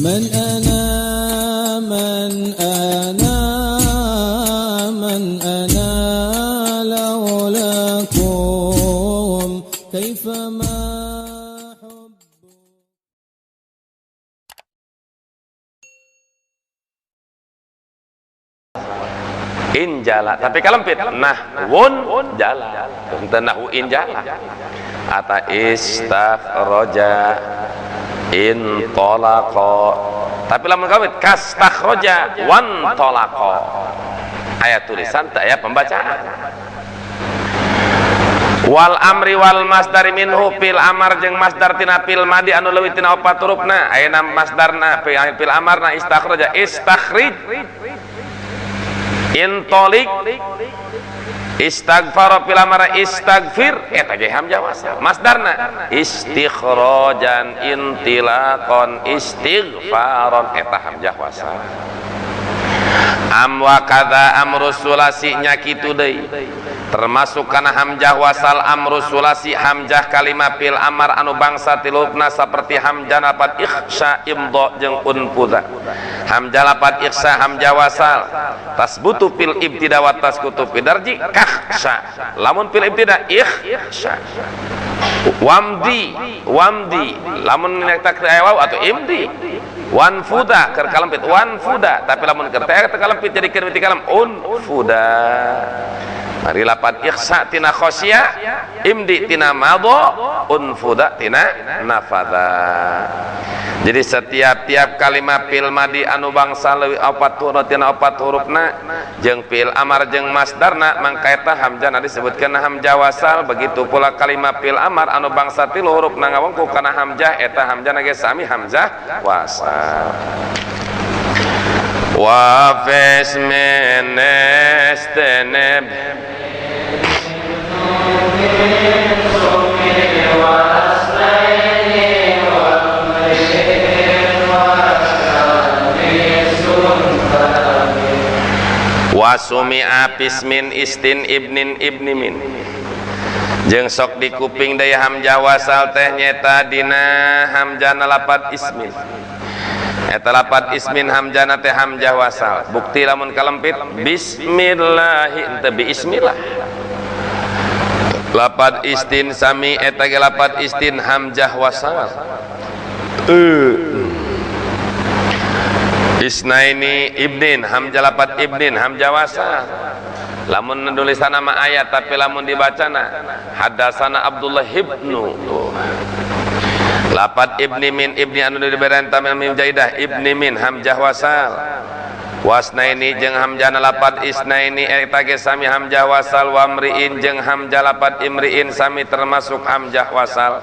من أنا من أنا من أنا لولاكم كيف ما حب Injala tapi kalempit nahwun jala teu nahwu injala ata istakhraja intolaqa tapi lamun kalempit kastakhraja wan tolaqa aya tulisan teu aya pembacaan. Wal amri wal masdari minhu fil amar jeung masdar tina fil madi anu leuwih tina opat hurufna ayeuna masdarna fil amarna istakhraja istakhrij intolik istaghfara fil amara istaghfir eta ge hamzah wasal masdarna istikhrajan intilaqan istighfaran eta hamzah wasal. Am wa kadza amru sulasi nya kitu deui termasuk kana hamzah wasal amru sulasi hamzah kalimah fil amar anu bangsa tilupna saperti hamzah lapat ikhsha imdha jeung unfuza hamzah lapat ikhsha hamzah wasal tasbutu fil ibtida wa taskutu fil darji kakhsha lamun fil ibtida ikhsha wamdi wamdi lamun nyaeta waw atau imdi wanfuda keur kalempit wanfuda tapi lamun keur teh kalempit jadi keur miti kalem unfuda. Mari lapat ikhsa tina khosya imdi tina madho unfuda tina nafadha. Jadi setiap tiap kalimat fil madi anu bangsa leuwih opat huruf tina opat hurufna jeung fil amar jeung masdarna mangka eta hamzah disebutkeun hamzah wasal. Begitu pula kalimat fil amar anu bangsa tilu hurufna ngawengku kana hamzah eta hamzah ge sami hamzah wasal. Wa fismin istanib wa sumi'a bismin istin ibnin ibni min jeung sok di kuping deui hamzah wasal teh nyeta dina hamzah lapat ismin eta lapat ismin hamzahna teh hamzah wasal bukti lamun kalempit bismillahi henteu biismillah lapat istin sami eta ge lapat istin hamzah wasal isnaini ibnin hamzah lapat ibnin hamzah wasal lamun nulisan nama ayat tapi lamun dibacana hadasana Abdullah ibnu lapat ibni min ibni anu diberen tamil mim jaidah ibni min hamzah wasal wasnaini jeung hamzahna lapat isnaini eta ge sami hamzah wasal wamriin jeung hamzah lapat imriin sami termasuk hamzah wasal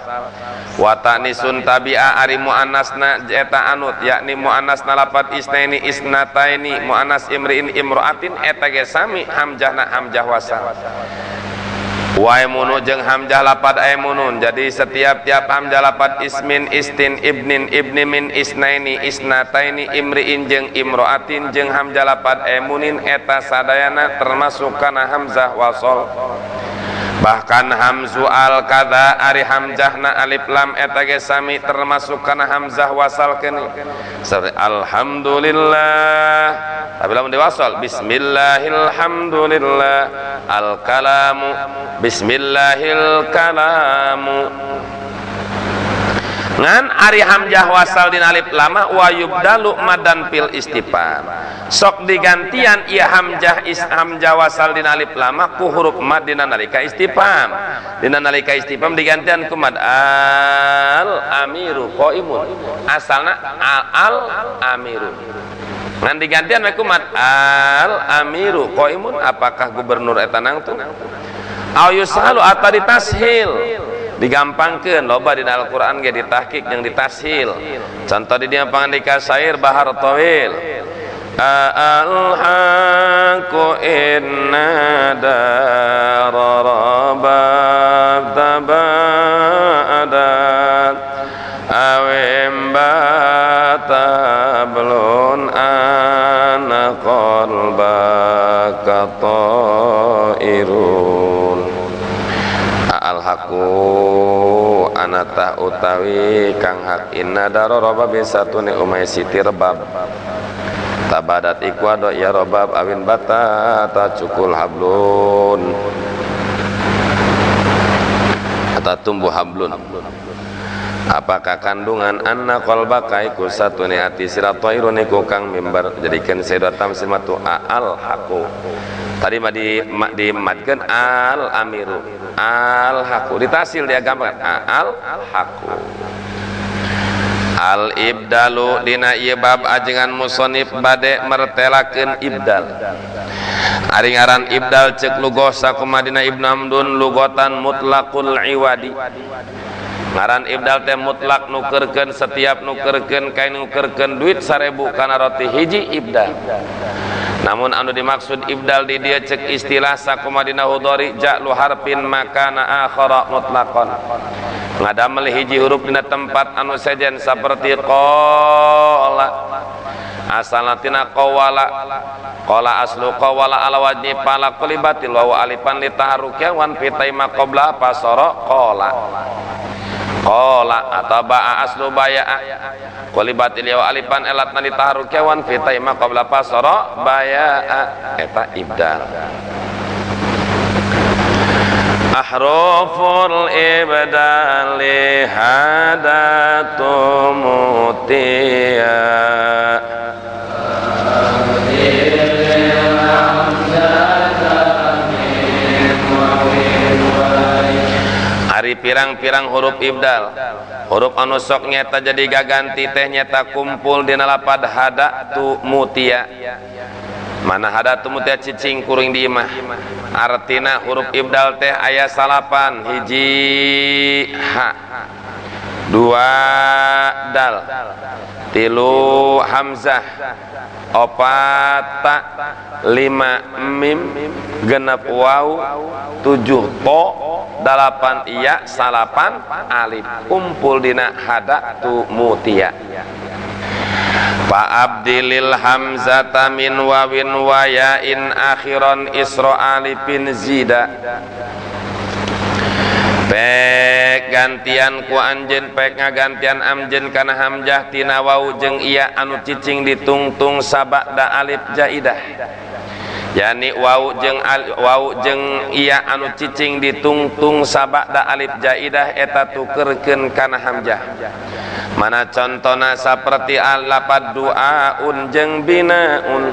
wa ta'nisun tabi'a ari muannasna eta anut yakni muannasna lapat isnaini isnataini muannas imriin imra'atin eta ge sami hamzahna hamzah wasal wa aimunu jeung hamzah lapat aimunun. Jadi setiap tiap hamzah lapat ismin istin ibnin ibni min isnaini isnataini imriin jeung imroatin jeung hamzah lapat aimunin eta sadayana termasuk kana hamzah wasal. Bahkan hamzu al kadza ari hamzahna alif lam eta ge sami termasuk kana hamzah wasal keun. Alhamdulillah tapi lamun diwasal bismillahilhamdulillah al kalamu bismillahil kalamu ngan ari hamzah wasal dina alif lam wa yubdalu madan fil istifham sok digantian ieu hamzah hamzah wasal dina alif lam ku huruf mad dina nalika istifham dina nalika istifham digantian ku mad al amiru qaimun asalna al amiru ngan digantian we ku mad al amiru qaimun apakah gubernur eta nangtung au yusalu atau ditashil digampangkeun loba dina Al-Qur'an ge ditahqiq jeung ditashil contoh di dieu pangandika syair bahar tawil al-haqu inna dararabat tabadat awim batablun ana qalbaka ta'irun al-haqu ana Anatah utawi kang hak inna daroroba bisatune umay siti rebab tabadat iku ya robab awin bata ta cukul hablun atau tumbuh hablun. Apakah kandungan anna qalbaka iku satune ati sira tairun iku kang mimbar jadikeun sayyidat tamsil matu al haqu. Tadi mah di madkeun al amiru al haqu ditasil dia gampang al haqu. Al ibdalu dina ieu bab ajengan musonif bade mertelakeun ibdal. Ari ngaran ibdal ceuk lugoh sakumaha dina Ibnu Hamdun lugotan mutlaqul iwadi. Ngaran ibdal teh mutlak nukerkeun setiap nukerkeun kain nukerkeun duit 1000 kana roti hiji ibdal. Namun anu dimaksud ibdal di dieu ceuk istilah sakumaha dina hudori ja'lu harfin makana akhara mutlaqan. Ngadamel hiji huruf dina tempat anu sejen saperti qala asalna tina qawala qala aslu qawala ala wajni pala qulibatil wa alifan li taharrukiya wan fitaima qabla pasara qala qala atau ba'a aslu baya'a qulibatil wa alifan elatna li taharrukiya wan fitaima qabla pasara baya'a eta ibdal. Ahruful ibdali hadatu mutia ari pirang-pirang huruf ibdal huruf anu sok nyeta jadi gaganti teh nyeta kumpul dina lapad hadatu mutia. Mana hadatu mutia cicing kuring di imah artina huruf ibdal teh aya salapan hiji ha dua dal tilu hamzah opat ta lima mim genep waw tujuh to dalapan iya salapan alif kumpul dina hadatu mutia. Fa abdilil hamzata min wawin wa ya'in akhiran isra alifin zida. Pek gantian ku anjeun pek ngagantian amjeun kana hamzah tina waw jeung iya anu cicing ditungtung sabada alif jaidah. Yani waw jeung waw jeung iya anu cicing ditungtung sabada alif jaidah eta tukerkeun kana hamzah. Mana contona saperti lapad duaun jeung binaun.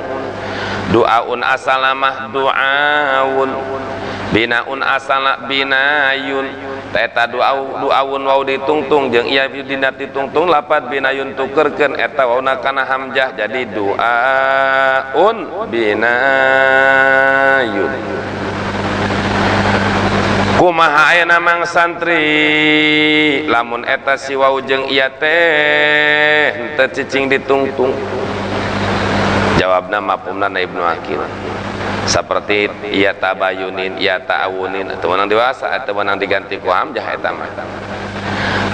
Duaun asalna mah duaun, binaun asalna binayun. Eta duaun waw ditungtung jeung iya dina ditungtung lapad binayun tukerkeun eta wawna kana hamzah jadi duaun binayun. Kumaha ayeuna mang santri lamun eta si waw jeung iya teh henteu cicing ditungtung. Jawabna mafhumna na Ibnu Aqil seperti iya tabayunin iya ta'awunin atau menang dewasa atau menang diganti ku hamzah eta mah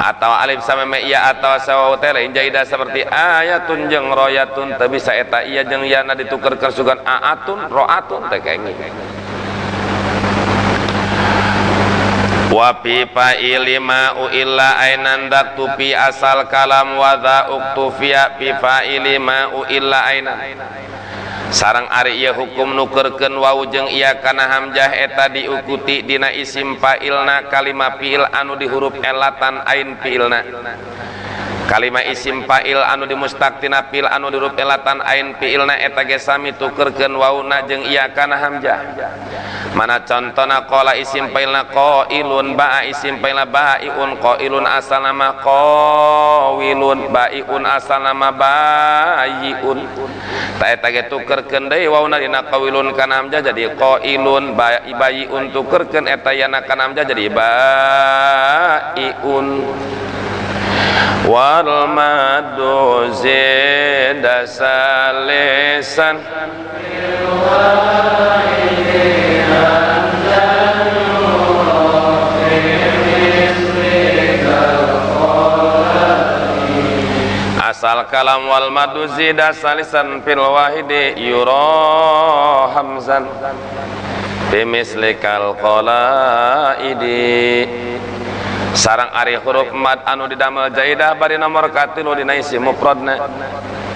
atau alif sameme iya atau sawaw teh lain jaidah seperti ayatun jeung royatun teu bisa eta iya jeung yana ditukerkeun sugan aatun roatun teh kenging. Wa fi fa'ili ma illa ainan daktu fi asal kalam wa dha uktufiya fi fa'ili ma illa ainan. Sarang ari ieu hukum nukerkeun waw jeung iya kana hamzah eta diikuti dina isim fa'ilna kalima fi'il anu di huruf elatan ain fi'ilna. Kalima isim fa'il anu dimustaq tina fi'il anu di huruf elatan ain fi'ilna eta ge sami tukerkeun wawna jeung iya kana hamzah. Mana contona qala isim fa'ilna qailun ba'a isim fa'ilna ba'iun qailun asalna mah qawilun ba'iun asalna mah bayiun. Ta eta ge tukerkeun deui wawna dina qawilun kana hamzah jadi qailun bayiun tukerkeun eta yana kana hamzah jadi ba'iun. Wal madu zida salisan asal kalam wal madu zida salisan fil wahidi yura hamzan bimislikal qalaidi. Sarang ari huruf mad anu didamel jaidah bari nomor katilu dina isim mufradna.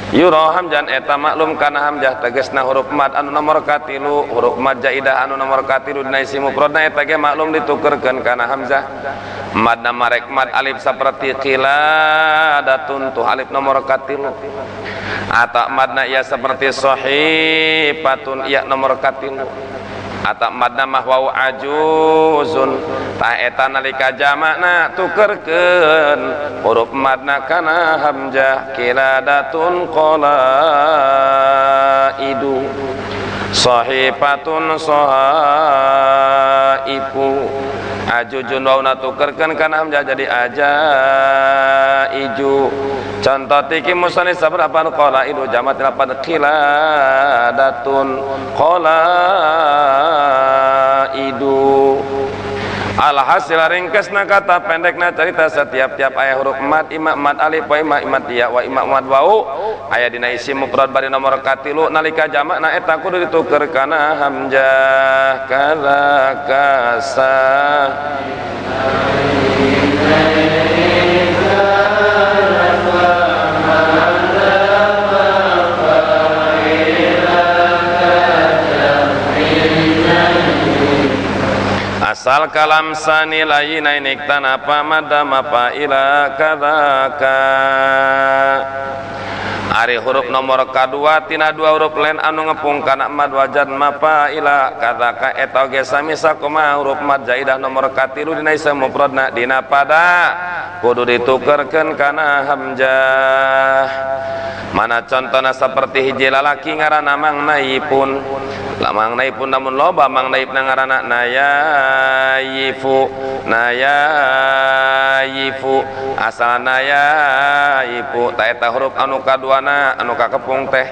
Yura hamzan eta maklum kana hamzah tegasna huruf mad anu nomor katilu, huruf mad jaidah anu nomor katilu dina isim mufradna eta ge maklum ditukerkeun kana hamzah. Madna marek mad alif saperti qiladatun tuh alif nomor katilu. Atau madna ia seperti sahifatun ia nomor katilu. Atau madna mah wau ajuzun tah eta nalika jamakna tukerkeun huruf madna kana hamzah kiladatun qalaidu sahifatun sahaifu ajujun wauna tukerkeun kana hamzah jadi ajaiju. Contoh tiki musannif sabarapan qalaidu jamak lapan qiladatun qalaidu. Alhasil ringkasna kata pendekna cerita setiap-tiap aya huruf mad ima mad alif wa ima imad ya wa ima mad wau aya dina isim mufrad bari nomor katilu nalika jamakna eta kudu dituker kana hamzah kaza kasa. Asal kalam sani layina inik tanapa madama fa'ila kadzaka. Ari huruf nomor kadua tina dua huruf lain anu ngepung kana mad wajan mafa'ila kadzaka eta oge sami sakumaha huruf mad zaidah nomor katilu dina isim mufradna dina pada kudu ditukerkeun kana hamzah. Mana contona seperti hiji lalaki ngaranna Mang Naipun. Mang Naipun namun loba Mang Naip ngaranna Nayayifu, Nayayifu asal Nayayifu ta eta huruf anu kaduana anu kakepung teh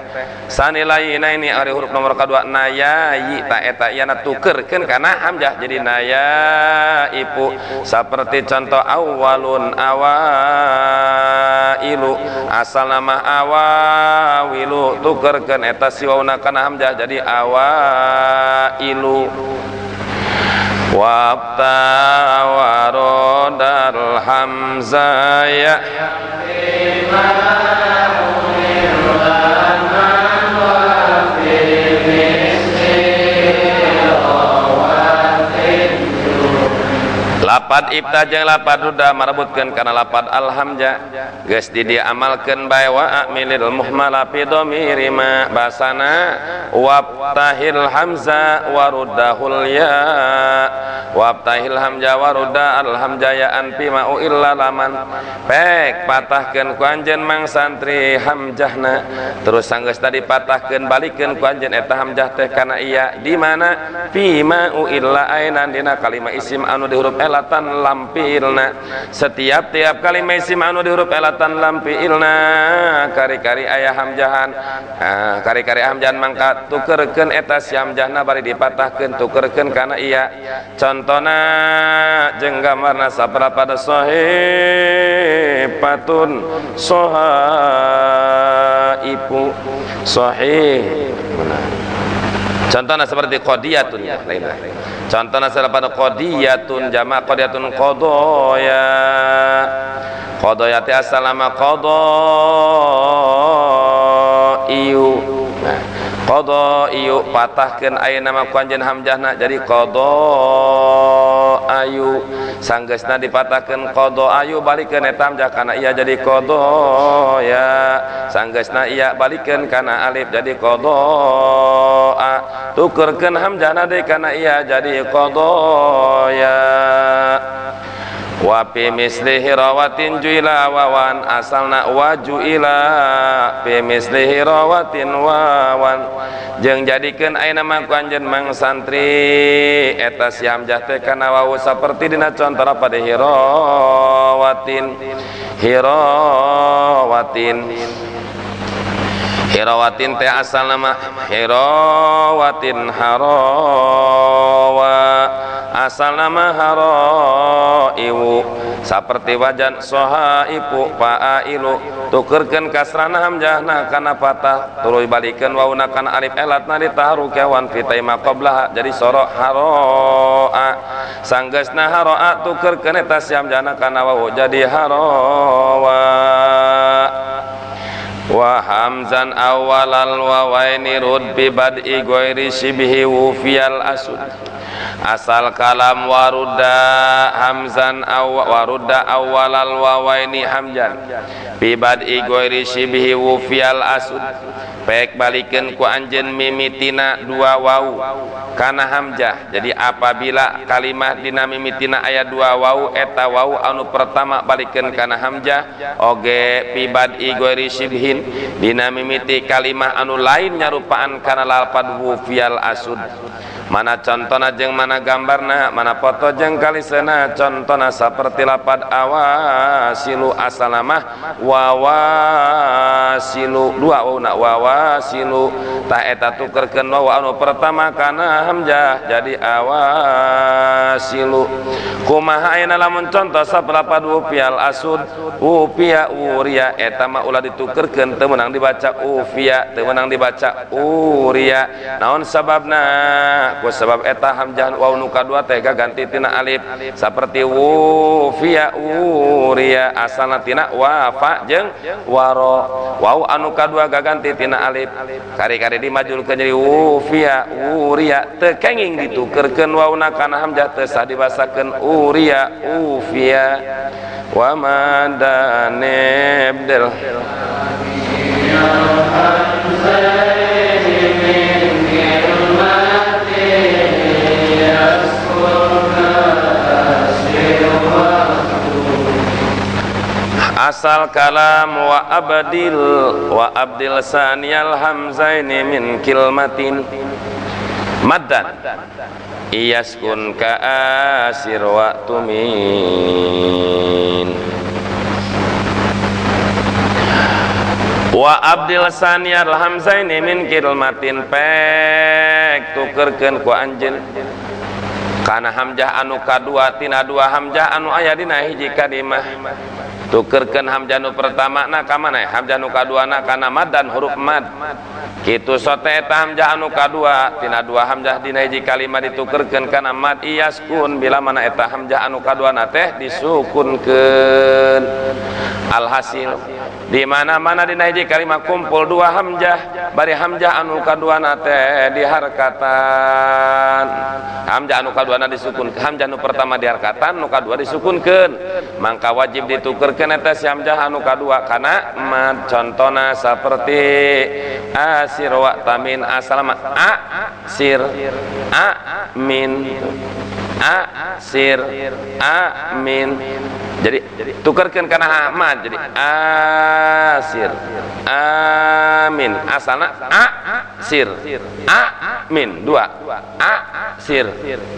sanilayina ini ari huruf nomor kadua Nayayi ta eta ieu tukerkeun kana hamzah jadi Nayaifu. Seperti contoh awalun awailu asal nama awawilu tukerkeun eta si wauna kana hamzah jadi awailu. Wabta warodal hamzah ya lapad ibta jeung lapad ruda marebutkeun kana lapad alhamza geus di dieu amalkeun bae wa amilil muhmala fi dhamiri ma basana wabtahil hamza waruddahul ya wabtahil hamza warudda al hamza ya an fi ma illa laman pek patahkeun ku anjeun mang santri hamzahna terus sanggeus tadi patahkeun balikeun ku anjeun eta hamzah teh kana iya di mana fi ma illa ainan dina kalimah isim anu di huruf elatan lampilna. Setiap tiap kalimat isim anu di huruf elatan lampilna kari-kari aya hamzahan kari-kari hamzahan mangka tukerkeun eta si hamzahna bari dipatahkeun tukerkeun kana iya. Contona jeung gambarna saparapada sahifatun sahaifu sahih. Contohna seperti qadiyatun ya lain. Contohna pada qadiyatun jamak qadiyatun qadaya. Qadaya teh asal nama qadaiyu. Nah, qadaiyu patahkeun aya nama ku anjeun hamzahna jadi qadaayu. Sanggeusna dipatahkeun qadaayu balikeun eta hamzah kana iya jadi qadaya. Sanggeusna iya balikeun kana alif jadi qadaa. Tukerkeun hamzahna deui kana iya jadi qadaya. Wa fi mislihi rawatin juila wawan asalna wajuila fi mislihi rawatin wawan jeung jadikeun aya nama ku anjeun mang santri eta si hamzah teh kana wawu saperti dina contoh pada hirawatin hirawatin hirawatin teh asal nama hirawatin harawa Asal nama haraiwu saperti wajan sohaipu fa'ailu tukerkeun kasrana hamzahna kana patah tuluy balikeun wauna kana alif elatna ditaharukewan fi taima qablaha jadi soro haroa sanggeusna haroa tukerkeun eta si hamzahna kana wawu jadi harowa. Wa hamzan awalal wawaini rud bi bad'i ghairi shibhi wufiyal asud asal kalam warudda hamzan warudda awalal wawaini hamzan bi bad'i ghairi shibhi wufiyal asud pek balikeun ku anjeun mimitina dua wawu kana hamzah. Jadi apabila kalimah dina mimitina aya dua wawu eta wawu anu pertama balikeun kana hamzah oge bi bad'i ghairi shibhin dina mimiti kalimah anu lain nyarupaan kana lalpad wufiyal asud. Mana contona jeung mana gambarna, mana foto jeung kalisena, contona saperti lapad awasilu asalamah wawasilu dua wauna wawasilu tah eta tukerkeun wawu anu pertama kana hamzah jadi awasilu. Kumaha ayeuna lamun contoh sapalapad wufial asud wufia wuria eta mah ulah ditukerkeun teu meunang dibaca ufia teu meunang dibaca uria. Naon sababna? Ku sebab eta hamzah waw nu kadua teh ganti tina alif saperti wufia uria asalna tina wafa jeung waro waw anu kadua gaganti tina alif kari-kari dimajulkeun jadi wufia uria teu kenging ditukerkeun wawna kana hamzah teu sah dibasakeun uria ufia. Wa madanibdil asal kalam wa abdil saniyal hamzaini min kilmatin maddan iyaskun ka asir wa tumin. Wa abdil saniyal hamzaini min kilmatin pek tukerkeun ku anjeun kana hamzah anu kadua tina dua hamzah anu aya dina hiji kalimah tukerkeun hamzah nu pertama na ka mana hamzah nu kaduana kana mad dan huruf mad kitu sote eta hamzah anu kadua tina dua hamzah dina hiji kalimah ditukerkeun kana mad iyaskun bila mana eta hamzah anu kaduana teh disukunkeun. Alhasil di mana-mana dina hiji kalimah kumpul dua hamzah bari hamzah anu kaduana teh diharkatan hamzah anu kaduana disukun hamzah anu pertama diharkatan nu kadua disukunkeun mangka wajib ditukerkeun eta si hamzah anu kadua kana mad. Contona saperti asir wa tamin asalama a sir a min a sir a min jadi tukerkeun kana mad jadi asir amin asalna a sir a min dua a sir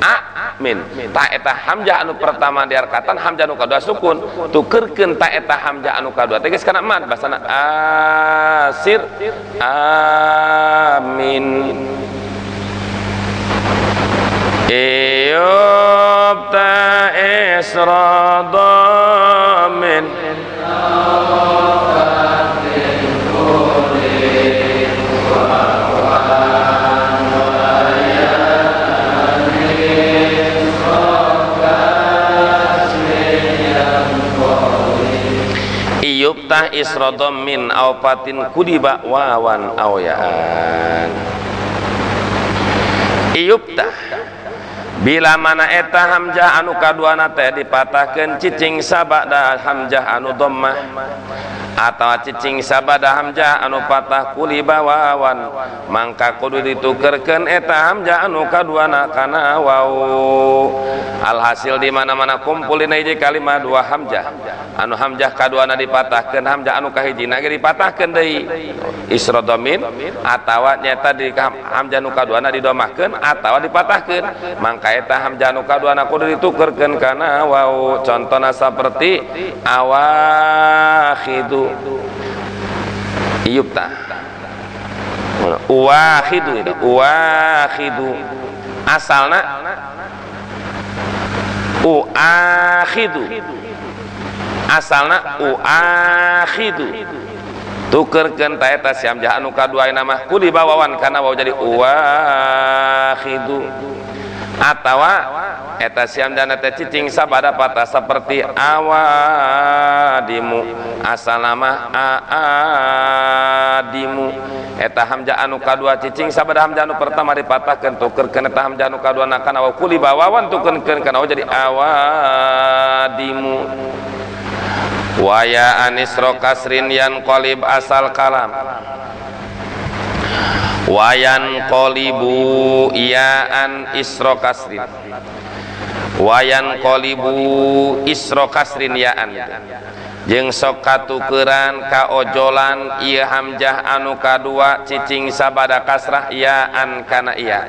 a min ta eta hamzah anu pertama diharkatan hamzah anu kadua sukun tukerkeun ta eta hamzah anu kadua teh geus kana mad basana asir amin. Iyub ta isra dhamin Iyub ta isra dhammin aw fatin kudiba wawan aw yaan. Iyub ta bila mana eta hamzah anu kaduana teh dipatahkeun cicing sabada hamzah anu dhammah atawa cicing sabada hamzah anu patah kuliba wawan mangka kudu ditukerkeun eta hamzah anu kaduana kana wawu. Alhasil di mana-mana kumpulina hiji kalimah dua hamzah anu hamzah kaduana dipatahkeun hamzah anu kahijina ge dipatahkeun deui isra dhammin atawa nyata di hamzah anu kaduana didomahkeun atawa dipatahkeun mangka eta hamzah anu kaduana kudu ditukerkeun kana wawu. Contona saperti awakhidu iyubta uwakhidu itu uwakhidu asalna Uakhidu asalna uakhidu tukerkeun ta eta si hamzah anu kadua mah ku dibawawan kana waw jadi uakhidu atawa eta si hamzah teh cicing sabada patah seperti awadimu asalna mah aadimu eta hamzah anu kadua cicing sabada hamzah anu pertama dipatahkeun tukerkeun eta hamzah anu kadua na kana waw ku dibawawan tukerkeun kana waw jadi awadimu. Waya anisro kasrin yan qalib asal kalam wayan qalibu yaan isro kasrin wayan qalibu isro kasrin yaan jeung sok katukeran kaojolan ieu hamzah anu kadua cicing sabada kasrah yaan kana iya.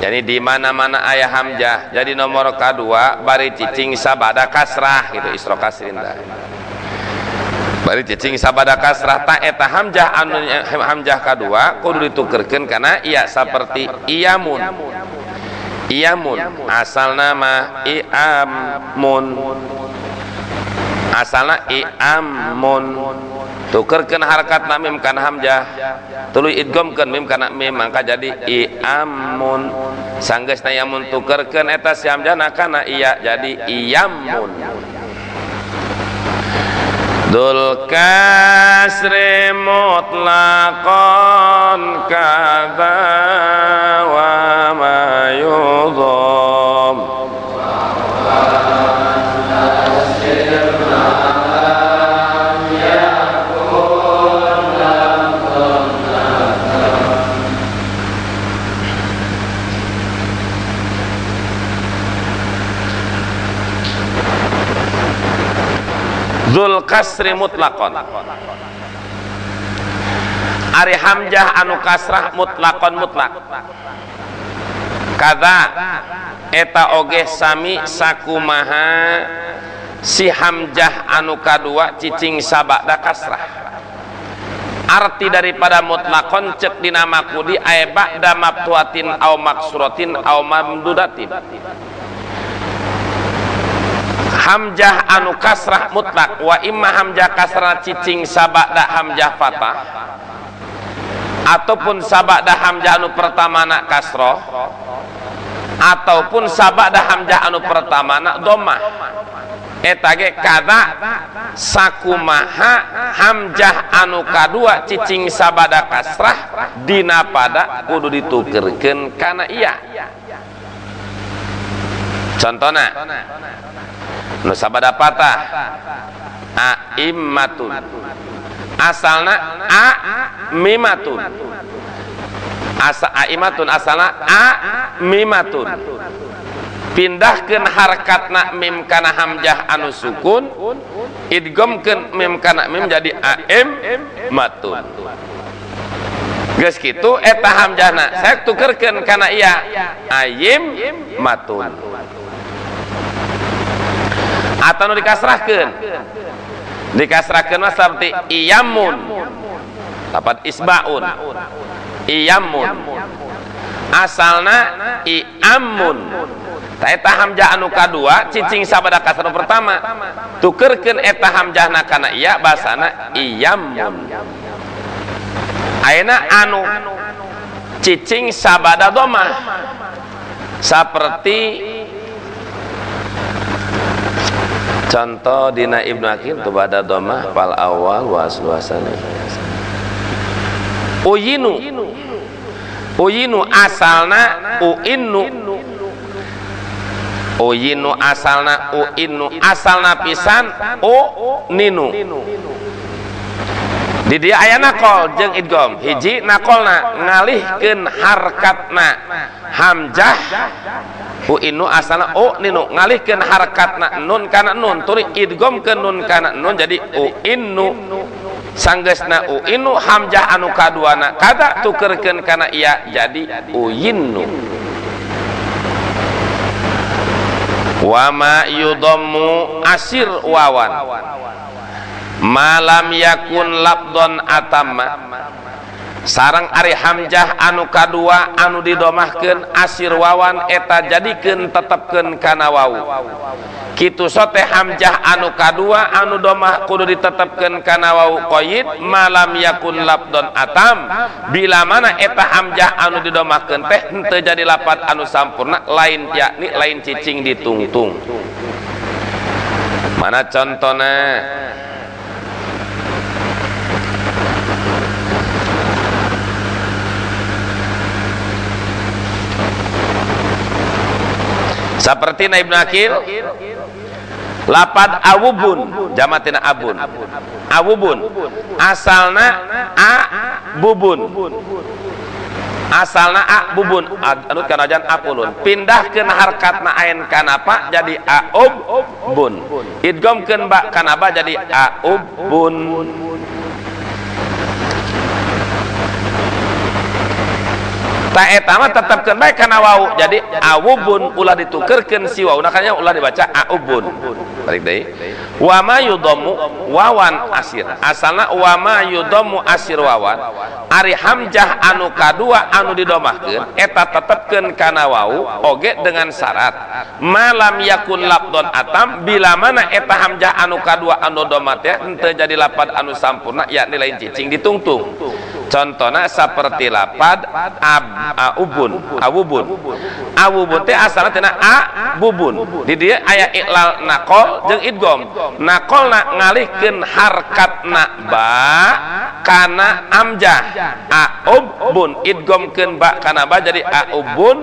Jadi di mana-mana aya hamzah jadi nomor kadua bari cicing sabada kasrah gitu isro kasrin tah bari cicing sabada kasrah ta eta hamzah anu hamzah kadua kudu ditukerkeun kana iya saperti iyamun. Iyamun asalna mah iamun asalna iamun tukerkeun harakatna mim kana hamzah tuluy idghamkeun mim kana mim mangka jadi iamun sanggeusna iamun tukerkeun eta si hamzahna kana iya jadi iyamun. Dzul kasri mutlaqan kadza wa ma yudham Dzul kasri mutlaqon ari hamzah anu kasrah mutlaqon mutlak kadza eta oge sami sakumaha si hamzah anu kadua cicing sabada kasrah. Arti daripada mutlaqon cek dina makudi aya ba'da maftuhatin au maksuratin au mamdudatin. Hamzah anu kasrah mutlak wa imma hamzah kasrah cicing sabada hamzah fathah ataupun sabada hamzah anu pertama na kasroh ataupun sabada hamzah anu pertama na dhammah eta ge kada sakumaha hamzah anu kadua cicing sabada kasrah dina pada kudu ditukerkeun kana iya. Contona nu sabada patah aimmatun asalna a mimatun asa aimatun asalna a mimatun pindahkeun harkatna mim kana hamzah anu sukun idghamkeun mim kana mim jadi aim matun geus kitu eta hamzahna saya tukerkeun kana iya ayim matun atau nu dikasrahkeun dikasrahkeun mah saperti iyamun dapat isbaun iyamun asalna iamun ta eta hamzah anu kadua cicing sabada kasrah anu pertama tukerkeun eta hamzahna kana iya basana iyamun. Ayeuna anu cicing sabada dhamah saperti contoh dina Ibnu Aqil tu bada dhamah fal awal wa aslu asani uyinu uyinu asalna uinnu uyinu asalna uinnu asalna pisan u ninu di dia aya nakol jeung idgham hiji nakolna ngalihkeun harkatna hamzah uinu asalna u ninu ngalihkeun harkatna nun kana nun tuluy idghamkeun nun kana nun jadi uinnu sanggeusna uinu hamzah anu kaduana kada tukerkeun kana iya jadi uyinnu. Wa ma yudhammu asir wawan malam yakun labdon atamma Sareng ari hamzah anu kadua anu didomahkeun asir wawan eta jadikeun tetepkeun kana wau. Kitu sote hamzah anu kadua anu domah kudu ditetepkeun kana wau qaid malam yakun labdon atam bila mana eta hamzah anu didomahkeun teh henteu jadi lapad anu sampurna lain yakni lain cicing ditungtung. Mana contona? Seperti na Ibnu Akil lapad awubun jamatina abun awubun asalna a bubun asalna a bubun anu kanajan apulun pindahkeun harkatna ain kana pa jadi aubun idghamkeun ba kana ba jadi aubun. Ta eta mah tetepkeun bae kana wau jadi awubun ulah ditukerkeun si wau makanya ulah dibaca aubun. Balik deui wa ma yudhammu wawan asir asalna wa ma yudhammu asir wawan ari hamzah anu kadua anu didomahkeun eta tetepkeun kana wau oge dengan syarat malam yakun labdon atam bila mana eta hamzah anu kadua anu domah teh henteu jadi lapad anu sampurna yakni lain cicing ditungtung. Contohna seperti lapad ab aubun awubun awubun teh asalna tina a bubun di dieu aya iklal naqol jeung idgham naqolna ngalihkeun harkatna ba kana amjah aubun idghamkeun ba kana ba jadi aubun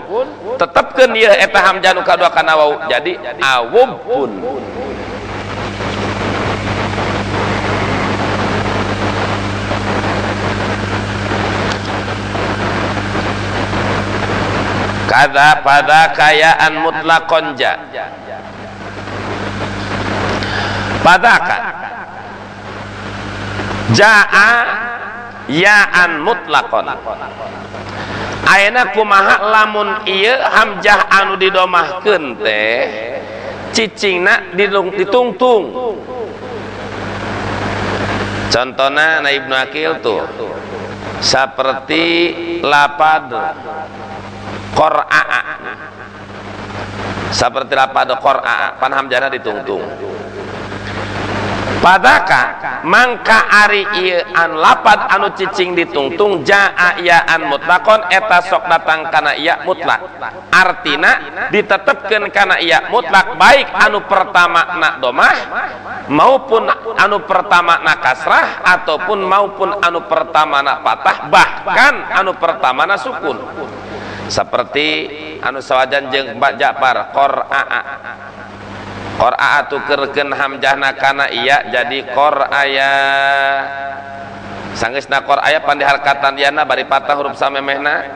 tetepkeun ieu eta hamzah nu kadua kana wau jadi awubun. Kada pada kayaan mutlaqon ja padaka jaa yaan mutlaqon ayeuna kumaha lamun ieu hamzah anu didomahkeun teh cicingna ditungtung. Contona na Ibnu Akil tuh seperti lapad qara'a seperti lapad qara'a pan hamzahna ditungtung. Padaka mangka ari ieu an lapad anu cicing ditungtung jaa yaan mutlaqon eta sok datang kana ya mutlak artina ditetepkeun kana ya mutlak baik anu pertama na domah maupun anu pertama na kasrah ataupun maupun anu pertama na patah bahkan anu pertama na sukun. Seperti anu sawajan jeung Mbak Ja'far qara'a qara'a tukerkeun hamzahna kana iya jadi qaraya sanggeusna qaraya pan diharkatan yana bari patah huruf samemehna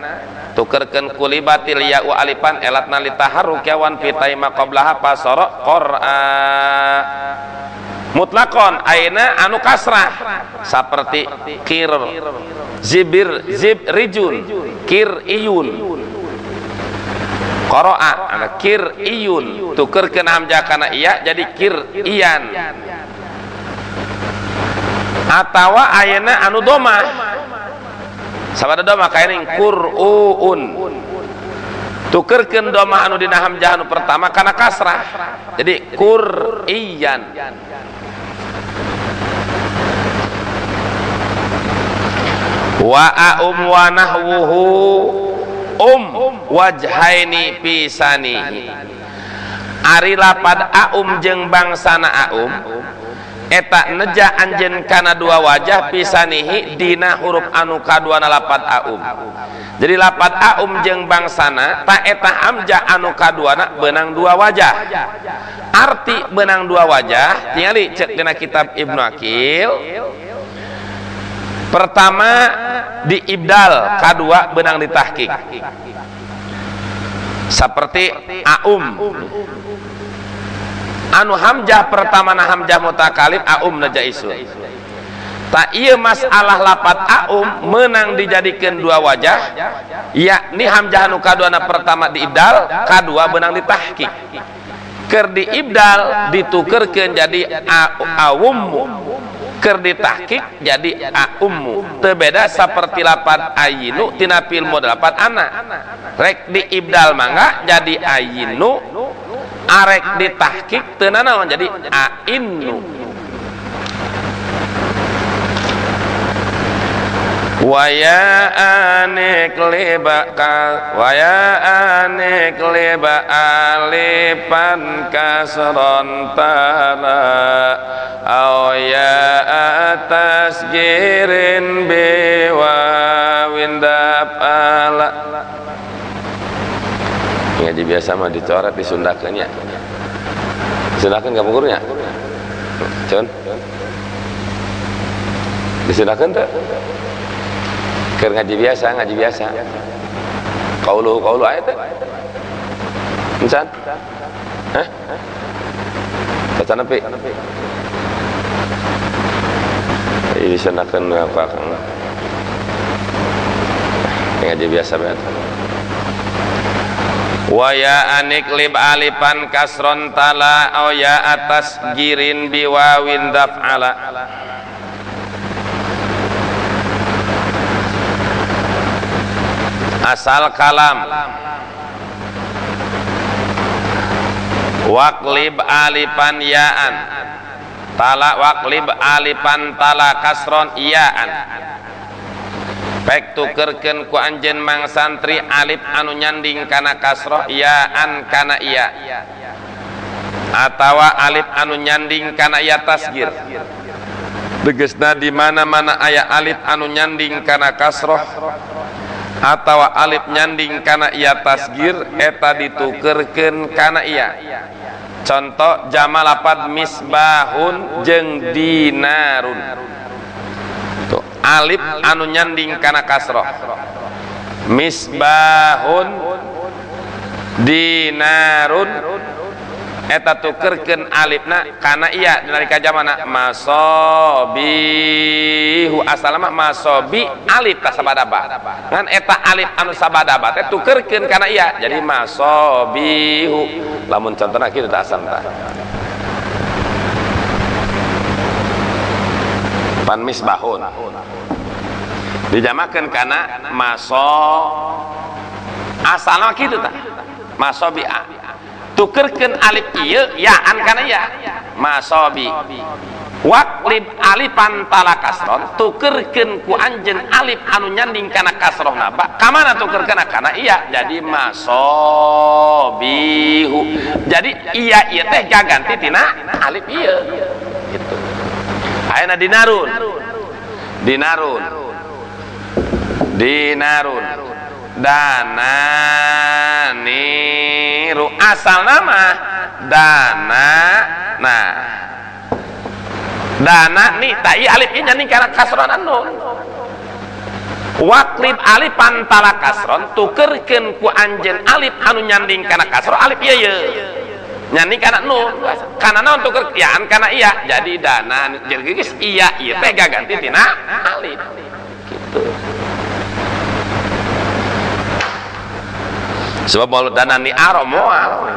tukerkeun kulibatil ya wa alifan elatna litaharruk yawan fitai maqablaha pasara qara'a mutlaqon ayeuna anu kasrah seperti kir zibir zib rijun kir iyun qara'a ana kir iyun tukerkeun hamzah kana iya jadi kir iyan atawa ayeuna anu domah sabada domah kaening qur'un tukerkeun domah anu dina hamzah anu pertama kana kasrah jadi qur'iyan. Wa aum wa nahwuhu wajhaini pisanihi ari lapad aum jeung bangsana aum eta neja anjeun kana dua wajah pisanihi dina huruf anu kaduana lapad aum. Jadi lapad aum jeung bangsana ta eta hamzah anu kaduana beunang dua wajah. Arti beunang dua wajah tingali cek dina kitab Ibnu Akil. Pertama diibdal, kadua benang ditahqiq. Seperti aum. Anu hamzah pertama na hamzah mutakalim aum najaisun. Tak ieu masalah lapad aum menang dijadikan dua wajah, yakni hamzah anu kaduana pertama diibdal, kadua benang ditahqiq. Keur diibdal ditukerkeun jadi awum. Keur ditahqiq jadi a ummu. Teu beda saperti lapad ayinu tina fi'il mudhari lapad ana. Rek diibdal mangga jadi ayinu, arek ditahqiq teu nanaon jadi ainu. Waya anik liba ka waya anik liba alifan kasron tala aw ya atas girin biwa windap ala. Ngaji biasa mah dicoret disundakeun nya. Disundakeun ka pungkurnya? Cun. Disundakeun teu? Keur ngaji biasa, ngaji biasa. Qauluhu qaulu aya teh. Encan? Hah? Baca nepi. Ini disundakeun ku akang. Ngaji biasa bae. Wa ya anik lib alifan kasron tala aw ya atas girin biwawin daf'ala. Asal kalam waqlib alifan ya'an tala waqlib alifan tala kasron ya'an. Pek tukerkeun ku anjeun mang santri alif anu nyanding kana kasroh ya'an kana iya atawa alif anu nyanding kana ya tasgir. Tegasna di mana-mana aya alif anu nyanding kana kasroh atawa alif nyanding kana iya tasgir eta ditukerkeun kana iya. Contoh jama lapad misbahun jeung dinarun. Tuh, alif anu nyanding kana kasroh misbahun dinarun eta tukerkeun alifna kana iya nalika jamana masobihu asal mah masobi alif ta sabadaba ngan eta alif anu sabadaba teh tukerkeun kana iya jadi masobihu. Lamun contona kitu tah asal tah pan misbahun dijamakeun kana maso asalna kitu tah masobi a tukerkeun alif ieu ya'an kana ya masobi. Waqlib alifan tala kasron tukerkeun ku anjeun alif anu nyanding kana kasroh naba ka mana tukerkeun kana iya jadi masobihu. Jadi iya ieu teh gaganti tina alif ieu gitu. Ayeuna dinarun dinarun dinarun dana niru asal nama dana nah dana nih tak iya alif ini nyanding kana kasron nun. Waqlib alif pantala kasron tukerkeun ku anjeun alif anu nyanding kana kasron alif ieu ye nyanding kana nun kana naon tuker yaan kana iya jadi dana jadi geus iya ieu teh gaganti tina alif gitu. Sebab mulut dana ni aro moal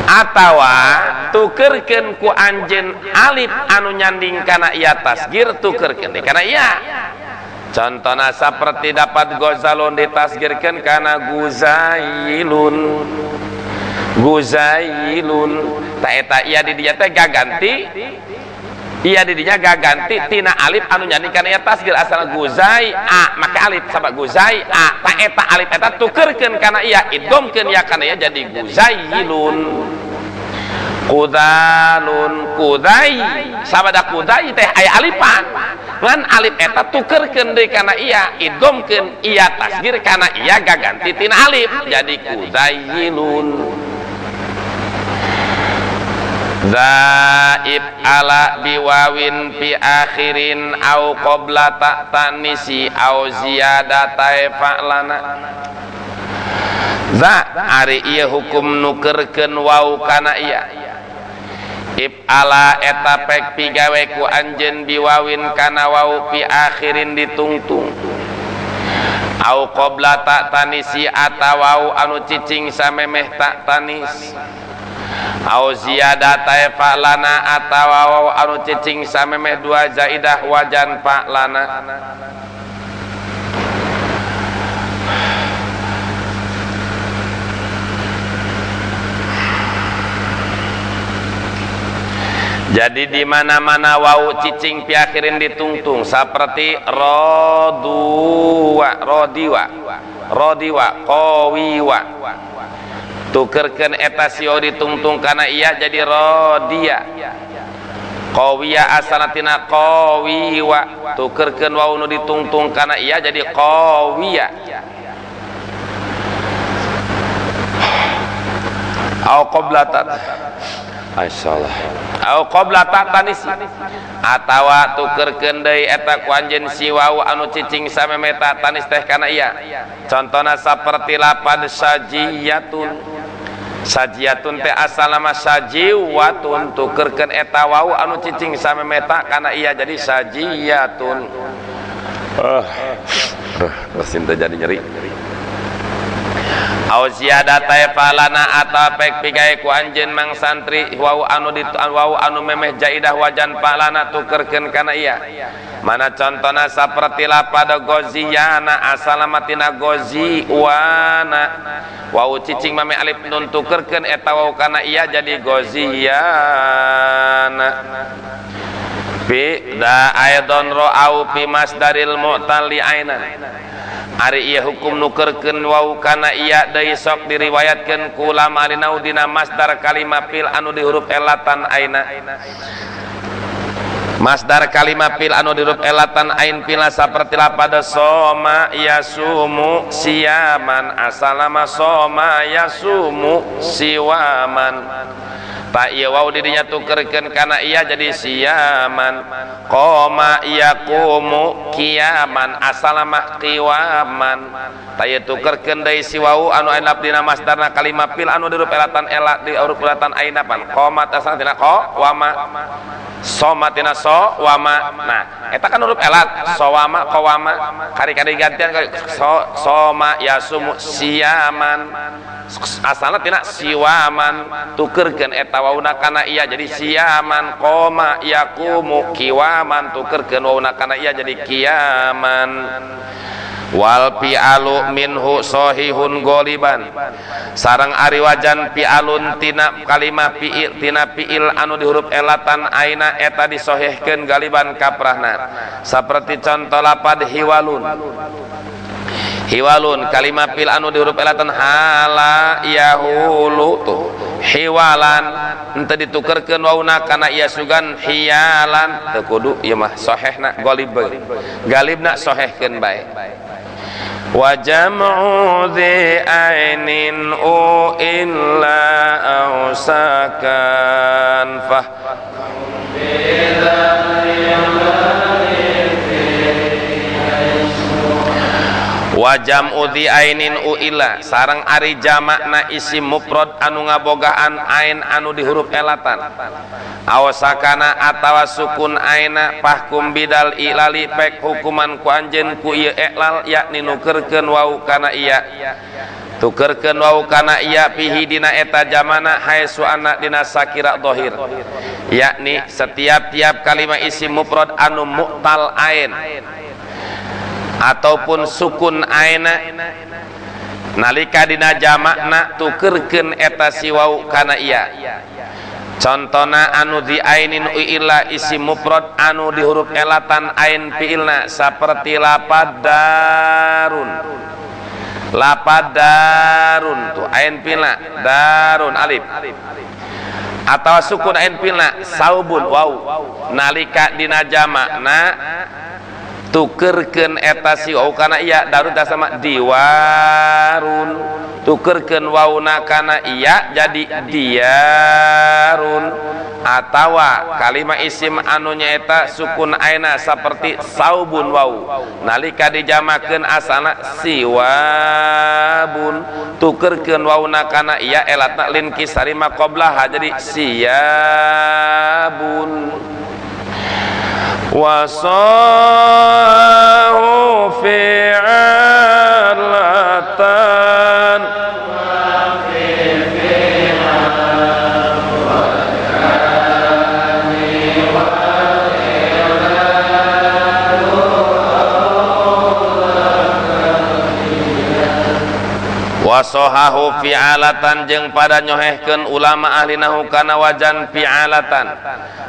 atawa tukerkeun ku anjeun alif anu nyanding kana iya tasgir tukerkeun deui kana iya. Contona saperti dapat gozalun ditasgirkeun kana guzailun guzailun ta eta iya di dinya teh gaganti iya di dinya gaganti tina alif anu nyanding kana iya tasgir asal guzai a make alif sabab guzai a ta eta alif eta tukerkeun kana iya idghamkeun ya kana iya jadi guzailun. Kudalun kudai sabada kudai teh aya alifan ngan alif eta tukerkeun deui kana iya idghamkeun iya tasgir kana iya gaganti tina alif jadi kudailun. Zaib ala biwawin fi akhirin au qabla ta'tanisi au ziyadatai fa'lana. Za ari ieu hukum nukerkeun waw kana iya. If ala eta pek pigawe ku anjeun biwawin kana waw fi akhirin ditungtung. Au qabla ta'tanisi atawa anu cicing samemeh ta'tanis. Au ziyadata fa'lana atawa waw anu cicing samemeh dua zaidah wajan fa'lana. Jadi di mana-mana wau cicing piakhirin ditungtung seperti roduwa, rodiwa, rodiwa, qawiwa. Tukerkeun eta si o ditungtung kana iya jadi rodia. Qawiya asalna tina qawiwa, tukerkeun wau nu ditungtung kana iya jadi qawiya. Au qabla ta Masyaallah. Au qabla ta'tanisi atawa tukerkeun deui eta ku anjeun si wau anu cicing samemeh tanis teh kana iya. Contona saperti lapad sajiyatun. Sajiyatun teh asalna mah sajiwatun, tukerkeun eta wau anu cicing samemeh ta kana iya jadi sajiyatun. Mesin teh jadi nyeri. Au ziyadata falana atawa pek pigae ku anjeun mang santri wau anu di wau anu memeh jaidah wajan falana tukerkeun kana iya. Mana contona saperti lapad goziyana asalna tina goziwana. Wau cicing mame alif nun tukerkeun eta wau kana iya jadi goziyana. Fi da aidon ra'au fi masdaril mu'tali ainan. Ari ieu hukum nukerkeun wau kana iya deui sok diriwayatkeun ku ulama alinau dina masdar kalimah fil anu di huruf elatan aina. Masdar kalimah fil anu di huruf elatan ain fil saperti lapad soma yasumu siyaman asalama soma yasumu siwaman. Ta ieu wau di dinya tukerkeun kana iya jadi siyaman. Qoma yaqumu qiyaman asalama qiwaman. Ta ieu tukerkeun deui si wau anu aya dina masdarna kalimah fil anu di huruf elatan ela di huruf elatan aina pan. Qoma asalna tina qa wama. Soma tina so wama. Nah, eta kan huruf elat sowama qawama kari-kari gantian so, soma yasumu siyaman asalna tina siwaman tukerkeun eta wauna kana iya jadi siyaman. Qoma yaqumu kiwaman tukerkeun wauna kana iya jadi kiaman. Wal fi'alu minhu sahihun goliban sareng ari wajan fi'alun tina kalimah fi'il tina fi'il anu di huruf elatan aina eta disahihkeun galiban kaprahna saperti contoh lapad hiwalun. Hiwalun kalimah fil anu di huruf elatan hala yahulu tuh hiwalan henteu ditukerkeun wauna kana ieu sugan hiyalan teu kudu ieu mah sahihna galib bae galibna sahihkeun bae. Wa jam'u dhi ainin u illa ausakan fah wa jam'u dhi ainin u illa sareng ari jamakna isim mufrad anu ngabogaan ain anu di huruf elatan awsakana atawa sukun aina fahkum bidal ilali pek hukuman ku anjeun ku ieu iklal yakni nukerkeun wau kana iya tukerkeun wau kana iya fihi dina eta jamana haitsu anna dina sakira dhahir yakni setiap tiap kalimat isim mufrad anu mu'tal ain ataupun sukun aina nalika dina jamakna tukerkeun eta si wau kana iya. Contona anu di ainin illa isim mufrad anu di huruf elatan ain fiilna saperti lapad darun. Lapad darun tuh ain fiilna darun alif atau sukun ain fiilna saubun wau nalika dina jamakna tukerkeun eta si wau kana iya darun sama diwarun tukerkeun wauna kana iya jadi diarun atawa kalima isim anu nyaeta sukun aina saperti saubun wau nalika dijamakeun asana siwabun tukerkeun wauna kana iya elatna lin kisari maqablaha jadi siyabun. Wasahu fi'alatan Wasohahu fi'alatan jeung pada nyohehkeun ulama ahli nahu kana wajan fi'alatan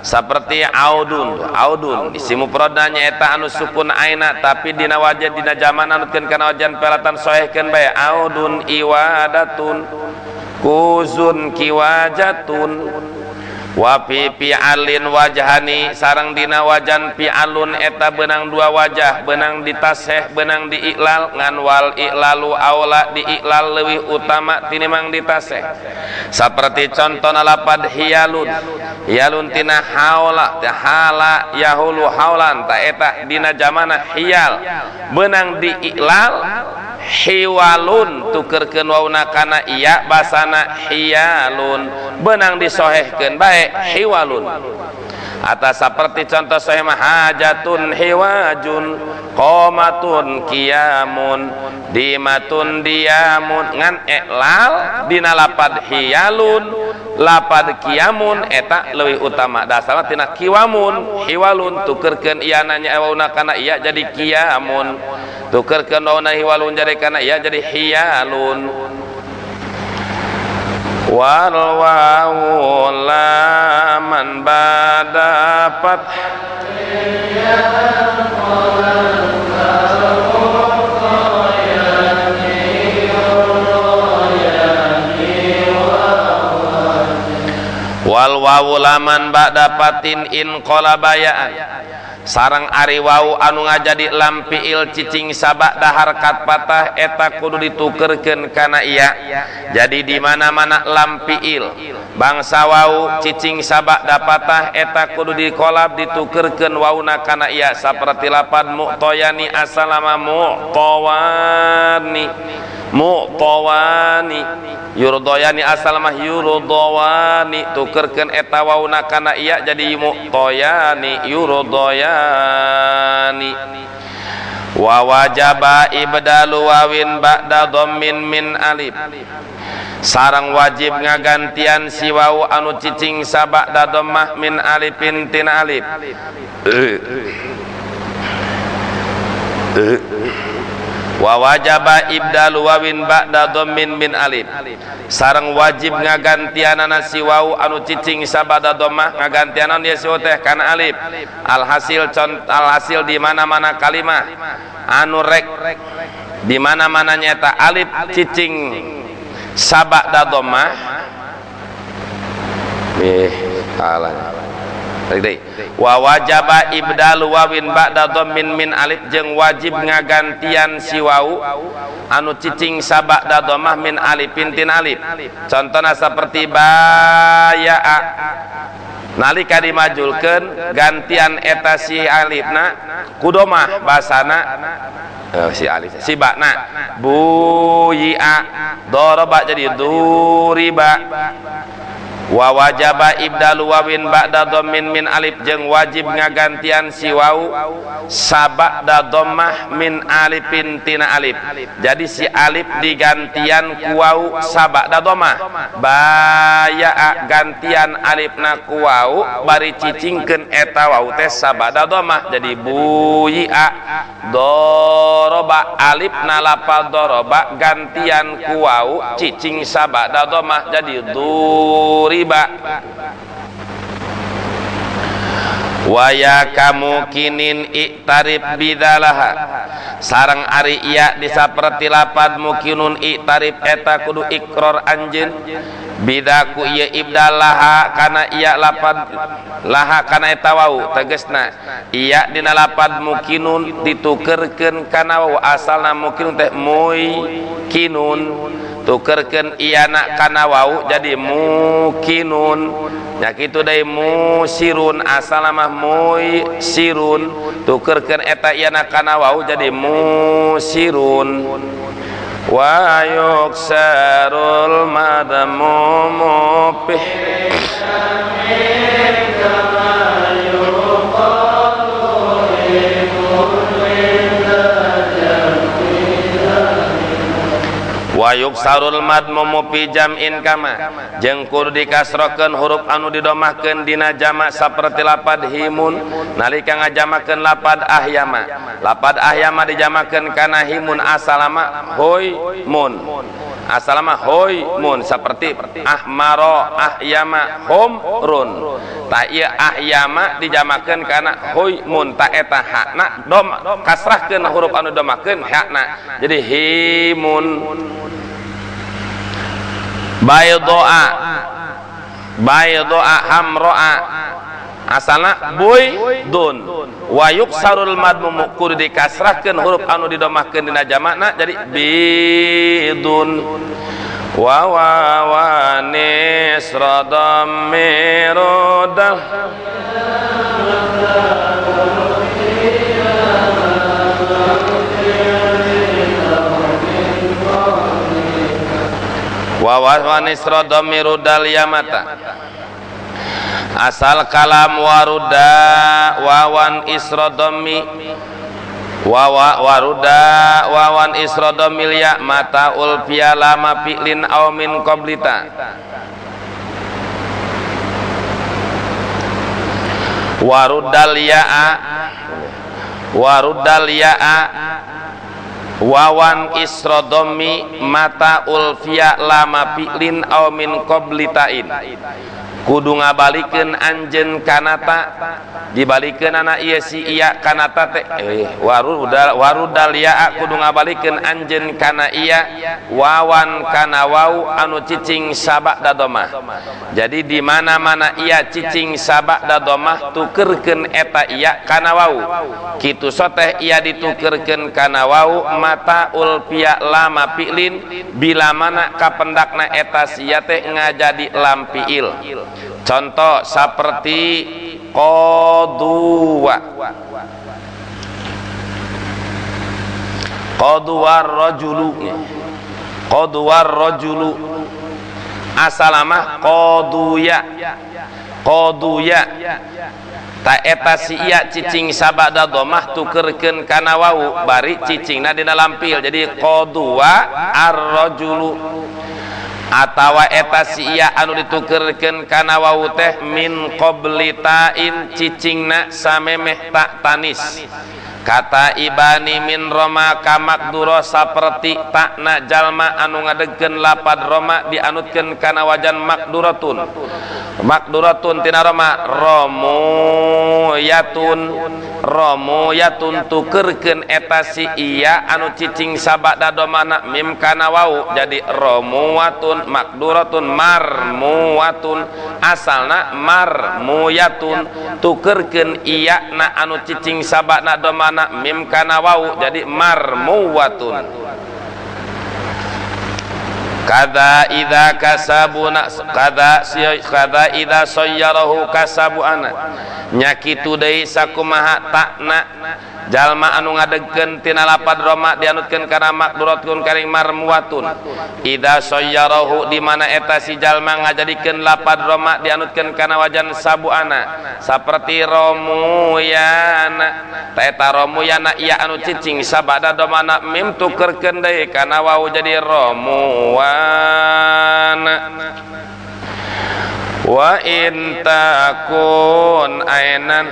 saperti audun. Audun isim mufradna nyaeta anu sukun aina, tapi dina wajan dina zaman anutkeun kana wajan fi'alatan sohehkeun bae audun iwadatun kuzun kiwajatun. Wa fi fi'alin wajhani sareng dina wajan fi'alun eta beunang dua wajah, beunang ditasheh beunang diiklal, ngan wal iklalu aula diiklal leuwih utama tinimbang ditasheh. Saperti contona lapad hiyalun, hiyalun tina haula hala yahulu haulan ta eta dina zamana hiyal beunang diiklal hiwalun tukerkeun wauna kana iya basana hiyalun, beunang disohehkeun bae hiwalun. Atas seperti contoh soheh mah hajatun hiwajun, qomatun kiamun, dimatun diamun, ngan iklal dina lapad hiyalun lapad kiamun eta leuwih utama dasarna tina kiwamun hiwalun tukerkeun iyana nya wauna kana iya jadi kiamun, tukerkeun wauna hiwalun jadi kana iya jadi hiyalun. Wal wawu laman badapat wal wawu laman badapatin in qolabayaan sareng ari wau anu ngajadi lam fiil cicing sabada harkat patah eta kudu ditukerkeun kana iya. Jadi di mana-mana lam fiil bangsa wau cicing sabada patah eta kudu dikolab ditukerkeun wauna kana iya, saperti lapad mu'toyani asalama mu'tawani mu'tawani yurdoyani asalmah yurdawani tukerkeun eta wauna kana iya jadi mu'toyani yurdoyani. Wa wajaba ibdalu wawin ba'da dhammin min alif sareng wajib ngagantian si wau anu cicing sabada dhammah min alifin tina alif. Wa wajaba ibdalu wawin ba'da dhammin min alif sareng wajib ngagantianana si wau anu cicing sabada dhammah ngagantianan dia si wau teh kana alif. Alhasil alhasil di mana-mana kalimah anu rek di mana-mana nyata alif cicing sabada dhammah salah. Wa wajaba ibdalu wawin ba'da dhammin min alif jeung wajib ngagantian si wau anu cicing sabada dhammah min alifin tin alif. Contona saperti bayaa nalika dimajulkeun gantian eta si alifna kudomah basana si alif si ba'na buyi'a doroba jadi duriba. Wa wajaba ibdalu wawin ba'da dhammin min alif jeung wajib ngagantian si wau sabada dhammah min alifin tina alif. Jadi si alif digantian ku wau sabada dhammah bayaa gantian alifna ku wau bari cicingkeun eta wau teh sabada dhammah jadi buyi'a doroba alifna lapal doroba gantian ku wau cicing sabada dhammah jadi duri riba. Waya kamu kinin iktarib bidalaha sareng ari iya disaperti lapad mukinun iktarib eta kudu ikror anjeun bidaku ieu ibdalaha kana iya lapad laha kana eta wau tegasna iya dina lapad mukinun ditukerkeun kana wau asalna mukinun teh muikinun tukerkeun iyana kana wau jadi mukinun nya kitu deui musirun asalna mah muisirun tukerkeun eta iyana kana wau jadi musirun. Wa yuksarul madmumu bih wa yuksarul madmumu fi jam'in kama jeung kudu dikasrokeun huruf anu didomahkeun dina jama saperti lapad himun nalika ngajamakeun lapad ahyama, lapad ahyama dijamakeun kana himun asalama hoymun Asalna mah hoymun seperti ahmaro ahyama humrun. Tah ieu ahyama dijamakeun kana hoymun ta eta hakna dom kasrahkeun huruf anu domakeun hakna. Jadi himun. Baydoa baydoa hamroa asalna buydun wa yuksarul madmum kudu dikasrahkeun huruf anu didomahkeun dina jamakna jadi bidun. Wa wa wa nisra dammirudah wa wa nisra dammirudal yamata asal kalam waruda wawan isrodomi wawa waruda wawan isrodomil ya mata ulfiya lama fi'lin aw min qablita warudal ya'a warudal ya'a wawan isrodomi mata ulfiya lama fi'lin aw min qablitain kudu ngabalikeun anjeun kanata dibalikeun anak ieu si iya kanata teh warudal ya kudu ngabalikeun anjeun kana iya wawan kana wau anu cicing sabada domah. Jadi di mana-mana iya cicing sabada domah tukerkeun eta iya kana wau kitu soteh iya ditukerkeun kana wau mata ulfiya lama fi'lin bila mana kapendakna eta sia teh ngajadi lam fi'il. Contoh seperti qaduwa qaduwar rajulu qaduwar rajulu asalamah qaduya qaduya ta eta si iya cicing sabada domah tukerkeun kana wau bari cicingna dina lampil jadi qaduwa ar-rajulu atawa eta si iya anu ditukerkeun kana wau teh min qabli ta'in cicingna samemeh tak tanis kata ibani min roma kamakduro saperti takna jalma anu ngadegkeun lapad roma dianutkeun kana wajan makduratun makduratun tina roma romuyatun romuyatun tukerkeun eta si iya anu cicing sabada domana mim kana wau jadi romuwatun makduratun marmuwatun asalna marmuyatun tukerkeun iya na anu cicing sabada domana mim kana wau jadi marmuwatun. Kada idza kasabuna kada kada idza sayyarahu kasabu ana nya kitu deui sakumaha takna jalma anu ngadegkeun tina lapad roma dianutkeun kana makduratun karing marmuwatun idza sayyarahu di mana eta si jalma ngajadikeun lapad roma dianutkeun kana wajan sabuana saperti romuyana ta eta romuyana ieu anu cicing sabada domana mim tukerkeun deui kana wau jadi romuwana. Wa in takun ainan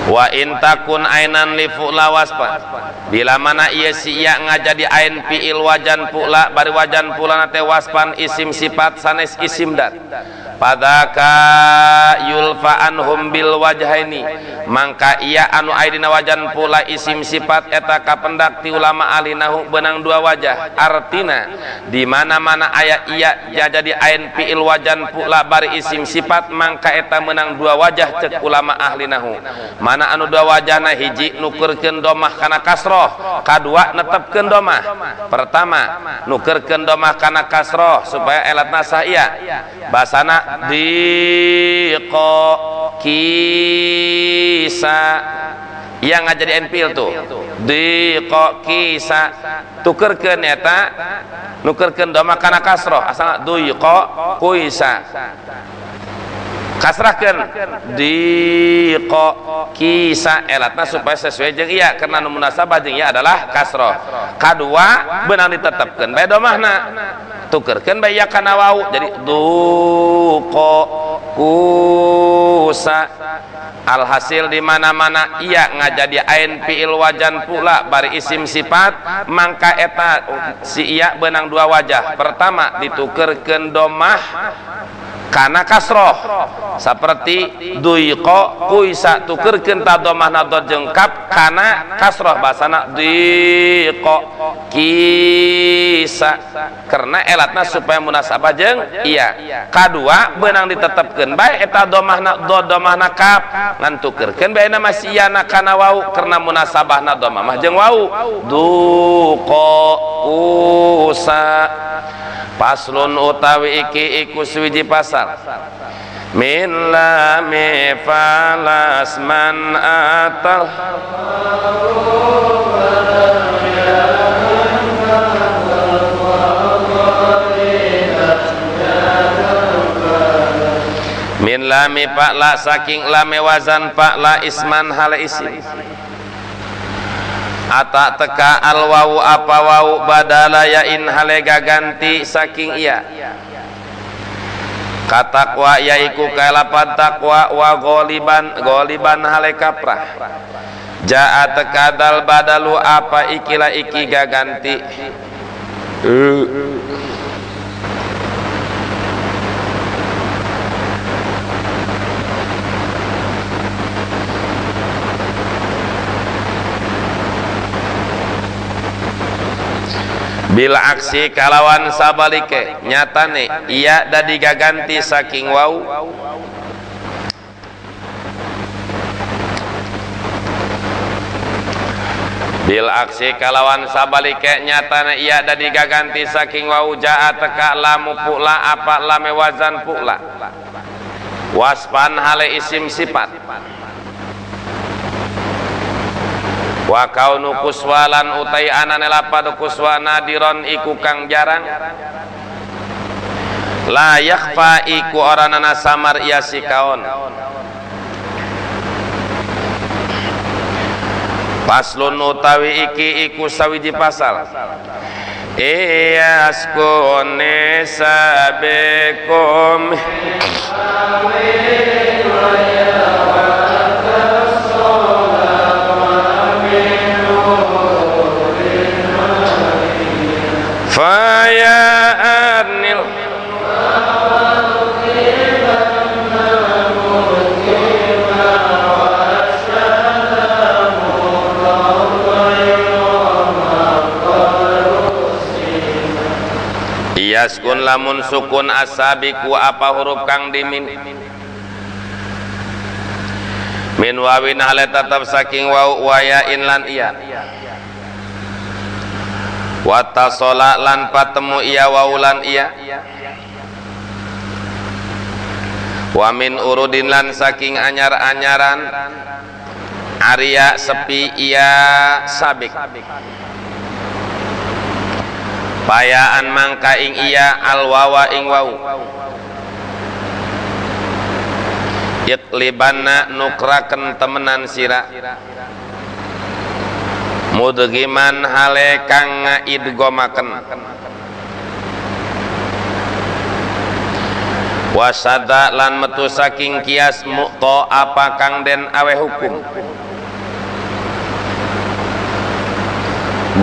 wa in takun ainan li fu'la wasfa bila mana ieu si iya ngajadi ain fi'il wajan fu'la bari wajan fu'la teh wasfan isim sifat sanes isim dat padaka yulfa anhum bil wajhaini mangka iya anu aya dina wajan pula isim sifat eta kapendak ti ulama ahli nahu benang dua wajah artina di mana-mana aya iya jadi ain fi'il wajan pula bari isim sifat mangka eta menang dua wajah cek ulama ahli nahu mana anu dua wajahna hiji nukerkeun domah kana kasroh kadua netepkeun domah pertama nukerkeun domah kana kasroh supaya elatna sah iya basana diqo kisa yang ngajadi NPL tuh diqo kisa tukerkeun eta nukerkeun doma kana kasroh asalna duiqo kuisa kasrahkeun diqo kisa elatna supaya sesuai jeung iya karena nu munasabah jeung iya adalah kasroh kadua beunang ditetepkeun bae domahna Tukerkeun bae ya kana wau jadi duqa kusa. Alhasil di mana-mana iya ngajadi ain fiil wajan pula bari isim sifat mangka eta si iya benang dua wajah. Pertama ditukerkeun domah kana kasroh seperti duiqo kuisa tukerkeun ta domahna dot jeung kaf kana kasroh basana diqo kisa karena elatna supaya munasabah jeung iya. Kadua beunang ditetepkeun bae eta domahna do domahna kaf ngan tukerkeun bae na masih iyana kana wau karena munasabahna domah mah jeung wau duqo kusa. Paslon utawi iki iku suwiji pasal min lami falas man atal min lami fa'la saking lami wazan fa'la isman hal isim ata teka al wawu apa wawu badala yain halega ganti saking iya katakwa yaiku kalapan takwa wa goliban goliban hale kaprah jaa teka dal badalu apa ikilah iki gaganti bila aksi kalawan sabalike nyatane iya dadi gaganti saking wau bil aksi kalawan sabalike nyatane iya dadi gaganti saking wau jaa teka lamu pula apa lame wazan pula waspan hale isim sifat wa kaunu kuswalan utai anane lapad kuswa nadiron iku kang jarang la yakhfa iku oranana samar ia si kaon. Paslon utawi iki iku sawiji pasal iyaskune sabekum faya arnil iyaskun lamun sukun asabiku apa huruf kang dimin min wawin hale tetap saking wau wayain lan iya watasola lan patemu iya waulan iya wa min urudin lan saking anyar-anyaran Arya sepi iya sabik payaan mangka ing iya alwawa ing wau iklibanna nukraken temenan sira mudgiman hale kang ngaidgomaken wasada lan metu saking kias mukto apa kang den awe hukum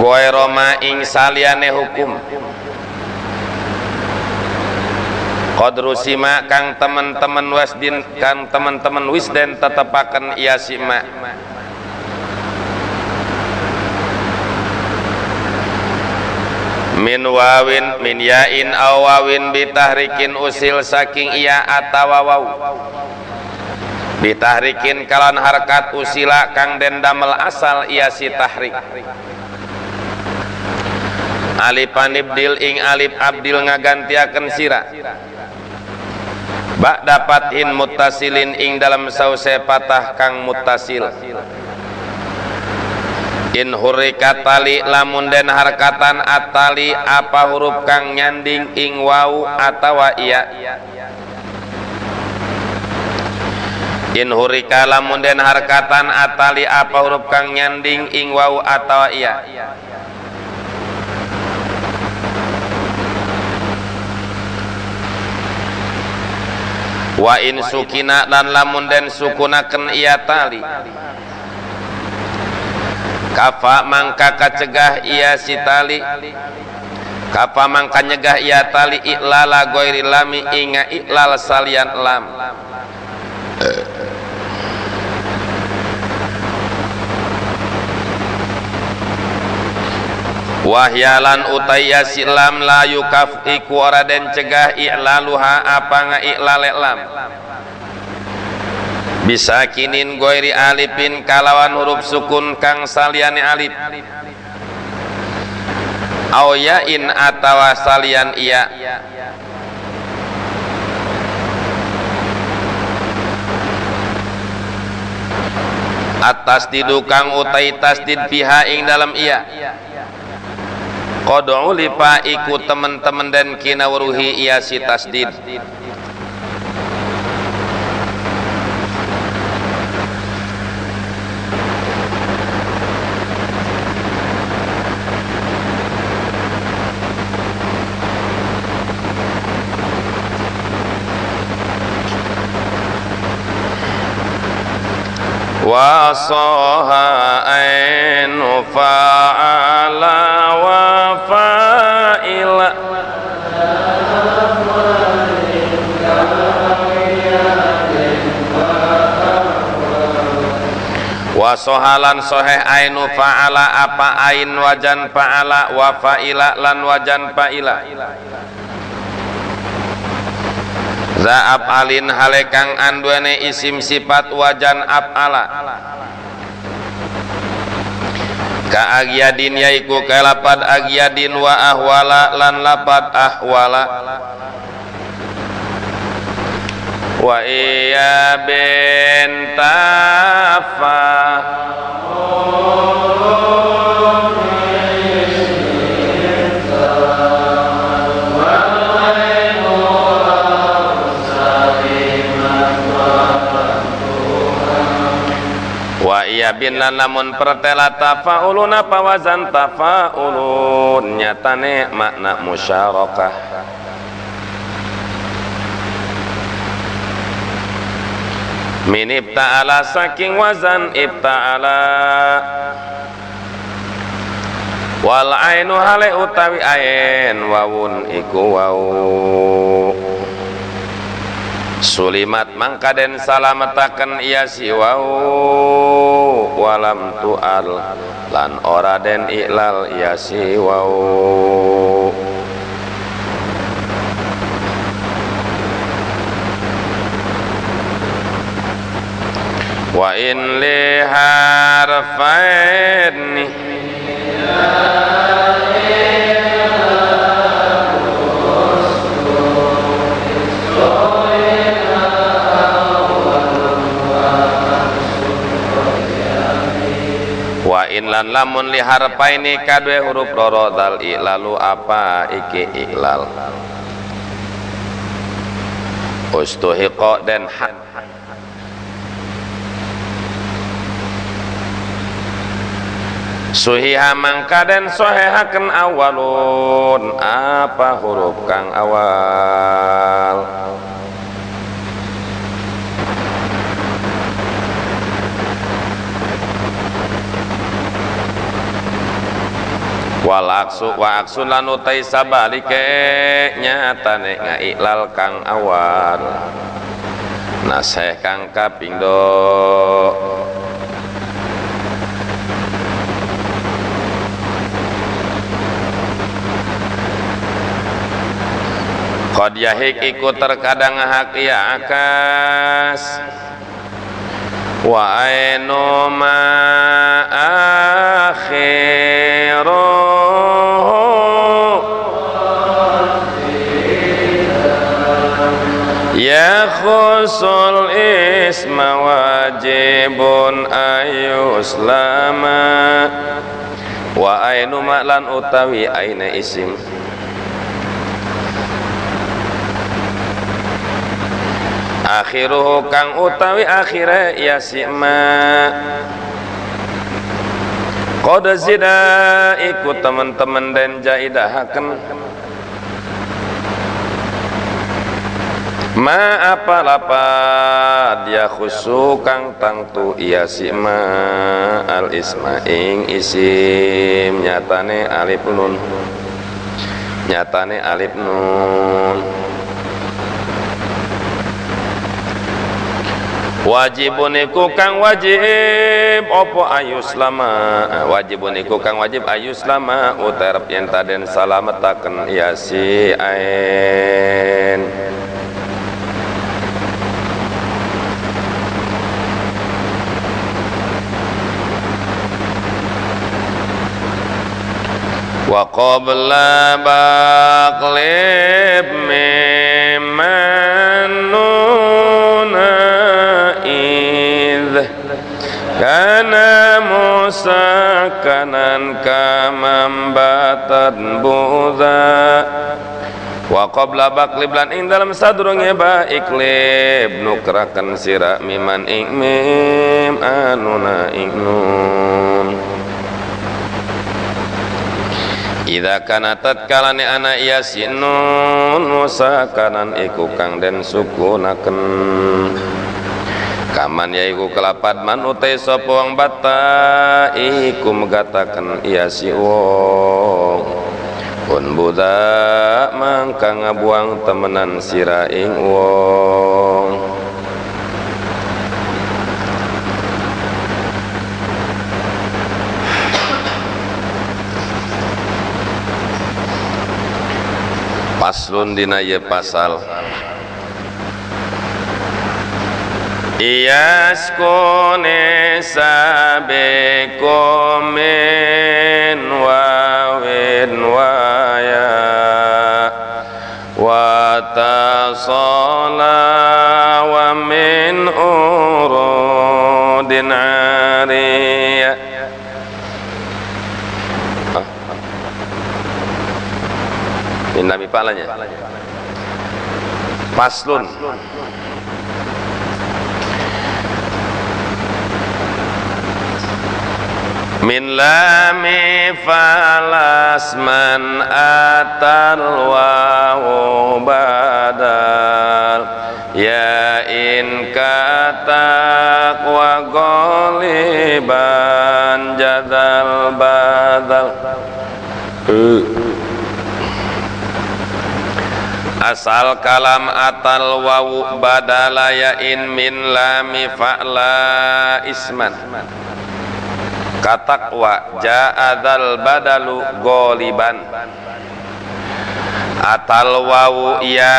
goe roma ing saliyane hukum qadru sima kang teman-teman wasdin kang teman-teman wisden tetepaken iya sima min wawin min yain aw wawin bitahrikin usil saking iya atawa waw bitahrikin kalan harkat usila kang den damel asal iya si tahrik alifan ibdil ing alif abdil ngagantiaken sira ba'da fathin muttasilin ing dalam sause patah kang muttasil in hurrikat tali lamun den harkatan atali apa huruf kang nyanding ing wau atawa iya in hurrika lamun den harkatan atali apa huruf kang nyanding ing wau atawa iya Wa in sukina lan lamun den sukunakeun ia tali kafa mangka kacegah ia si tali kafa mangka nyegah ia tali iklala ghairi lami inga iklal salian lam. Wahyalan utaya silam la yukaf iku ora den cegah i'laluha apa ngaiklale lam bisa kinin goiri alipin kalawan huruf sukun kang saliyane alif au yain atawa salian iya atas didukang utai tasdid fiha ing dalam iya qad ulifa iku temen-temen dan kinawruhi iya si tasdid. Wasoha ainu fa'ala wa fa'ila wasohalan soheh ainu fa'ala apa ain wajan fa'ala wa fa'ila lan wajan fa'ila Za'ab alin halekang anduane isim sifat wajan af'ala ka agyadin yaiku kalapad agyadin wa ahwala lan lapad ahwala wa iya bin tafa wa iya bin lan lamun pertela tafaulun apa wazan tafaulun nyatane makna musyarakah min ibta'ala saking wazan ibta'ala wal ainu hale utawi ain wawun iku wau sulimat mangka den salametaken iya si wau walam tu'al lan ora den iklal iya si wau. Wa in li harfaini wa in lan lamun li harfaini kadue huruf loro dal i'lalu apa iki iklal ustuhiqa den hak suhiha mangka den sohehaken awalun apa huruf kang awal wal aksu wa aksu lan utai sabalike nyatane ngaiklal kang awal naseh kang kaping do. Qad yahik iku terkadang hak ya akas wa ainu ma akhiruhu yakhusul isma wajibun ayuslama wa ainu ma lan utawi aina isim akhiruhu kang utawi akhire ya sima qad zida iku teman-teman den jaidahaken Ma apa lapad ya khusu kang tangtu iya si ma al isma ing isim nyatane alif nun, nyatane alif nun. Wajibun iku kang wajib opo ayuslama, wajibun iku kang wajib ayuslama utarep yen taden salametaken ya si ain. Wa qabla baqlib mimman nuna idh kana musakanan kamambatan buza. Wa qabla baqlib lan ing dalam sadurunge ba iklib nukrakan sira miman ing mim anuna ing nun. Idza kana tatkalane ana iya si nun musakanan iku kang den sukunaken kaman yaiku kelapat man utai sapa wong bata iku megataken iya si wong pun budak mangka ngabuang temenan sira ing wong. Paslon dina ye pasal Iyaskune sabikum min wawin waya wa tasala wa min urudin ariya. Ini nabi palanya. Paslon min lami falas man atal wawu badal ya in katak wa goliban jadal badal. Asal kalam atal wawu badala ya in min lami fa'la isman katakwa ja'adzal badalu goliban atal wawu ya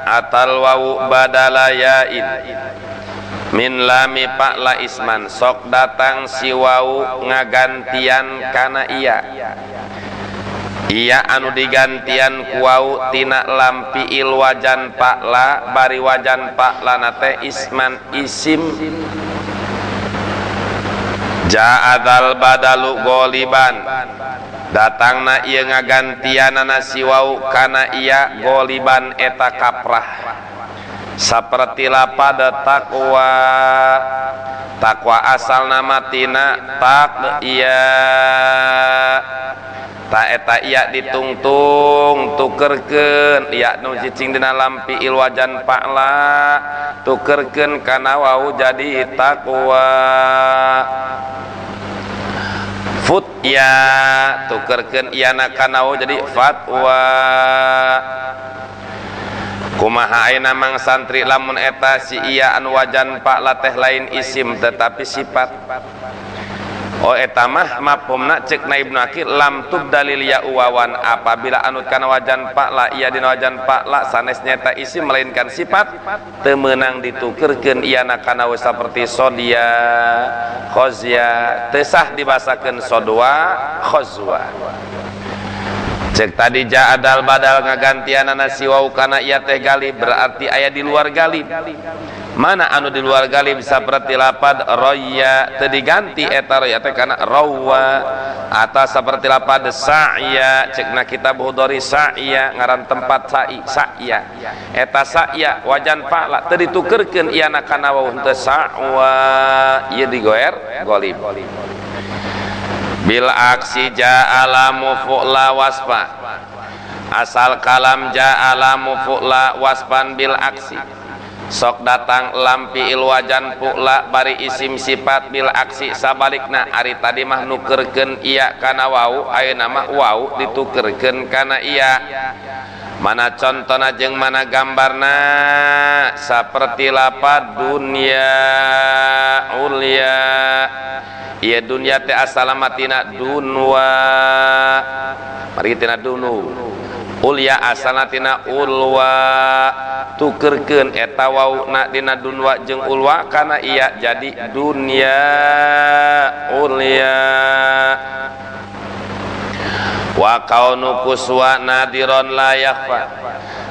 atal wawu badala yain min lami fa'la isman sok datang si wawu ngagantian kana iya iya anu digantian ku wawu tina lam fi'il wajan fa'la bari wajan fa'la nate isman isim ja'adzal badalu goliban datangna ieu ngagantianana si wau kana iya goliban eta kaprah saperti lapada takwa takwa asal nama tina tak iya ta eta iya ditungtung tukerkeun iya nu cicing dina lam fi'il wajan fa'la tukerkeun kana wau jadi takwa fut ya tukerkeun iyana kana wau jadi fatwa. Kumaha ayeuna mang santri lamun eta si iya anu wajan fa'la teh lain isim tetapi sifat. Oh eta mah mafhumna cek na Ibnu Akil lam tubdalil ya wawan apabila anut kana wajan fa'la iya dina wajan fa'la sanes nyata isim melainkan sifat teu meunang ditukerkeun iyana kana saperti sodia khozya teu sah dibasakeun sodwa khozwa. Cek tadi ja'adal badal ngagantianana si wau kana iya teh galib berarti aya di luar galib. Mana anu di luar galib saperti lapad roya teu diganti eta roya teh kana rawa atau saperti lapad sa'ya cekna kitab Hudori sa'ya ngaran tempat sa'i sa'ya eta sa'ya wajan fa'la teu ditukerkeun iyana kana wau henteu sa'wa ieu digoer golib. Bil aksi ja'ala mufu'la wasfa Asal kalam ja'ala mufu'la waspan bil aksi. Sok datang lam fi'il wajan fu'la bari isim sifat bil aksi sabalikna. Ari tadi mah nukerkeun iya kana wau, ayeuna mah wau ditukerkeun kana iya. Mana contona jeung mana gambarna? Saperti lapad dunya ulya. Ieu dunya teh asalna tina dunwa, mari tina dunu. Ulya asalna tina ulwa, tukerkeun eta wauna dina dunwa jeung ulwa kana iya jadi dunya ulya. Wa kaunu kuswa nadiron la yakhfa.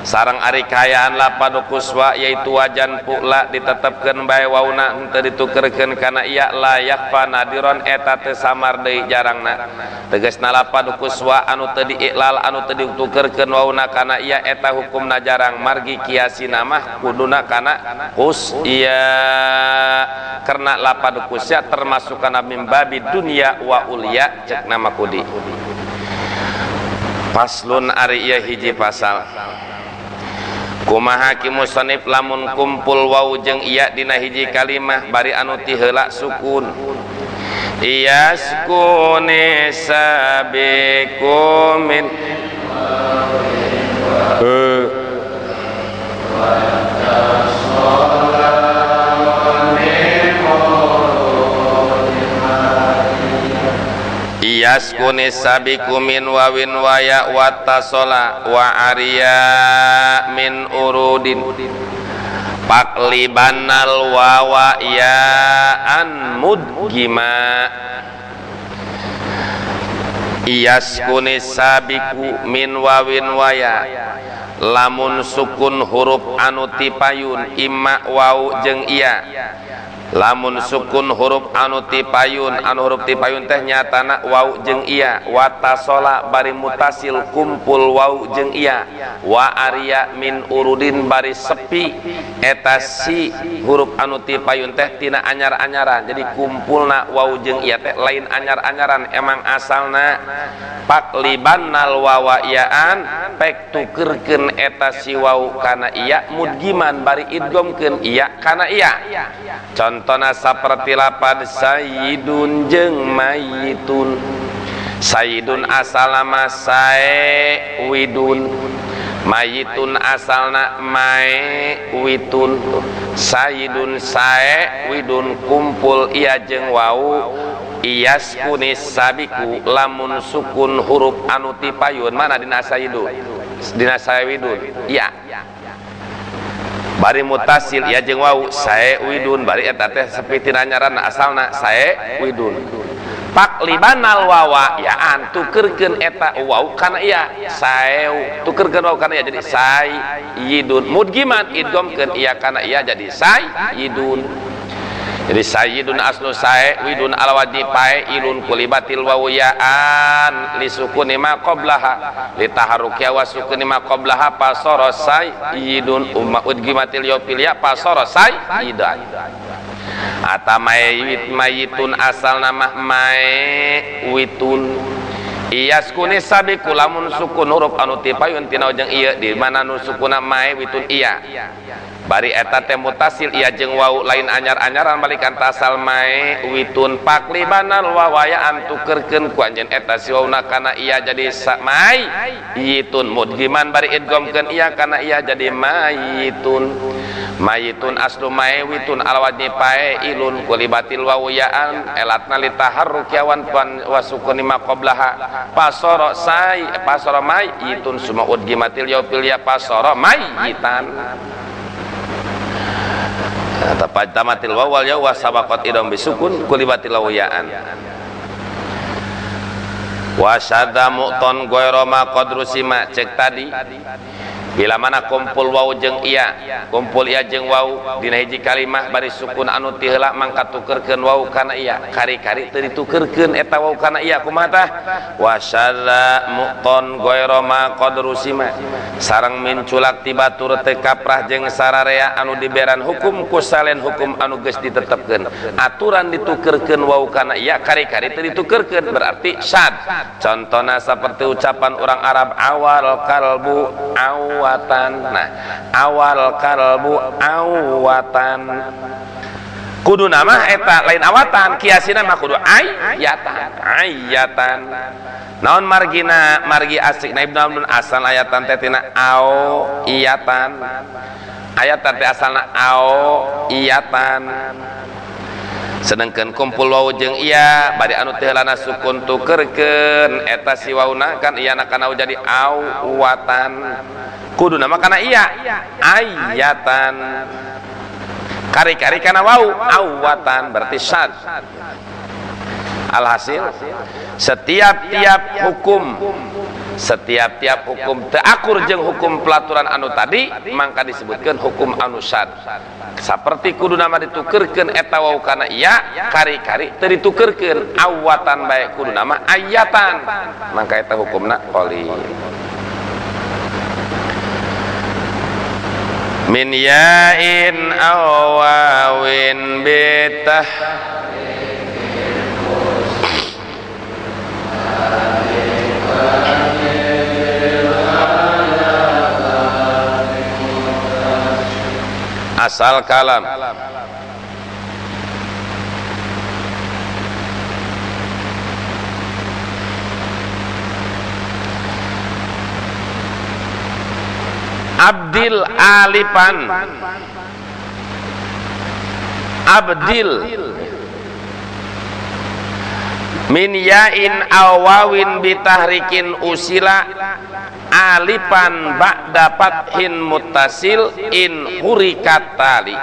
Sareng ari kaayaan lapad kuswa yaitu wajan pula ditetepkeun bae wauna henteu ditukerkeun kana iya la yakhfa nadiron eta teu samar deui jarangna. Tegasna lapad kuswa anu teu diiklal anu teu ditukerkeun wauna kana iya eta hukumna jarang margi kiasina mah kuduna kana kus iya, karena lapad kusya termasuk kana mimbabi dunya wa ulya cek nama kudi. Faslun ari ieu hiji pasal. Kumaha ki musannif lamun kumpul wau jeung iya dina hiji kalimah bari anu ti heula sukun. Iyaskuni sabiqu min Iyaskuni sabiqu min wawin waya wattasola wa arya min urudin paklibanal wawa ya an mudgima. Iyaskuni sabiqu min wawin waya lamun sukun huruf anu tipayun imma wau jeung iya. Lamun sukun huruf anu tipayun, anu huruf tipayun teh nyatana wau jeung iya, watasola bari mutasil kumpul wau jeung iya, wa arya min urudin bari sepi eta si huruf anu tipayun teh tina anyar-anyaran. Jadi kumpulna wau jeung iya teh lain anyar-anyaran, emang asalna paklibannal wawa iyaan pek tukerkeun eta si wau kana iya mudgiman bari idgomkeun iya kana iya. Contona saperti lapad sayyidun jeung mayyitun. Sayyidun asalna mah saewidun, mayyitun asalna maewitun. Sayyidun saewidun kumpul iya jeung wau. Iyaskuni sabiku lamun sukun huruf anu tipayun mana dina sayyidun, dina saewidun iya bari mutasil iya jeung wau saewidun bari eta teh sepi tina nyaranna asalna saewidun. Paklibanal wawa ya an tukerkeun eta wau kana iya saew, tukerkeun wau kana iya jadi sayyidun mudgiman idgomkeun iya kana iya jadi sayyidun. Jadi sayyidun aslu saewidun ala wajhi fa'ilun kulibatil wawu ya'an li sukuni ma qablaha li taharrukiha wa sukuni ma qablaha fasara sayyidun umma udgimatil yawfil ya fasara sayyidan. Ata mayyit mayyitun asal nama maewitun. Iyaskuni sabiqu lamun sukun huruf anu tipayun tina jeung ieu di mana nu sukuna maewitun iya bari eta teh mutasil iya jeung wau lain anyar-anyaran balikan tasal mae witun paklibanal wawayaan tukerkeun ku anjeun eta si wauna kana iya jadi mai yitun mudgiman bari idgomkeun iya kana iya jadi mayitun. Mayitun aslu mae witun ala wajni fa'ilun kulibatil wawayaan elatna litaharrukiawan pan wasukuni ma qablaha pasoro sai pasoro mayitun suma udgimatil yaufil ya pasoro mayitan. Tamatil wawal ya wa sabaqat idam bisukun kulibatil wawayaan. Wa syadza mu'ton ghairu ma qadru sima cek tadi Bila mana kumpul waw jeung iya, kumpul iya jeung waw dina hiji kalimah bari sukun anu ti heula mangka tukerkeun waw kana iya, kari-kari teu ditukerkeun eta waw kana iya kumaha tah? Wasyadza muqton ghairu ma qad rusima. Sareng minculak ti batur teu kaprah jeung sararea anu diberan hukum ku salen hukum anu geus ditetepkeun. Aturan ditukerkeun waw kana iya kari-kari teu ditukerkeun berarti syad. Contona seperti ucapan orang Arab awal kalbu awatan. Nah, awal kalbu awatan. Kudu nama eta lain awatan, kiasina mah kudu ayatan, ayatan. Naon margina? Margi asik na Ibnu Abdun asal ayatan teh tina au iyatan. Ayatan teh asalna au iyatan. Sedangkan kumpul waw jeung iya bari anu teu heulana sukun tukerkeun eta si wauna kan iyana kana jadi awatan. Kudu nama kana iya ayatan. Kari-kari kana waw awatan berarti syad. Alhasil setiap-tiap hukum, setiap-tiap hukum teu akur jeung hukum pelaturan anu tadi mangka disebutkeun hukum anu syad. Saperti kudu nama ditukerkeun eta waw kana iya kari-kari teu ditukerkeun awatan bae kudu nama ayatan mangka eta hukumna qalil. Min ya'in aw wawin bitah asal kalam abdil alifan abdil min ya'in awawin bitahrikin usila alifan ba'da fathin muttasil in hurikat tali.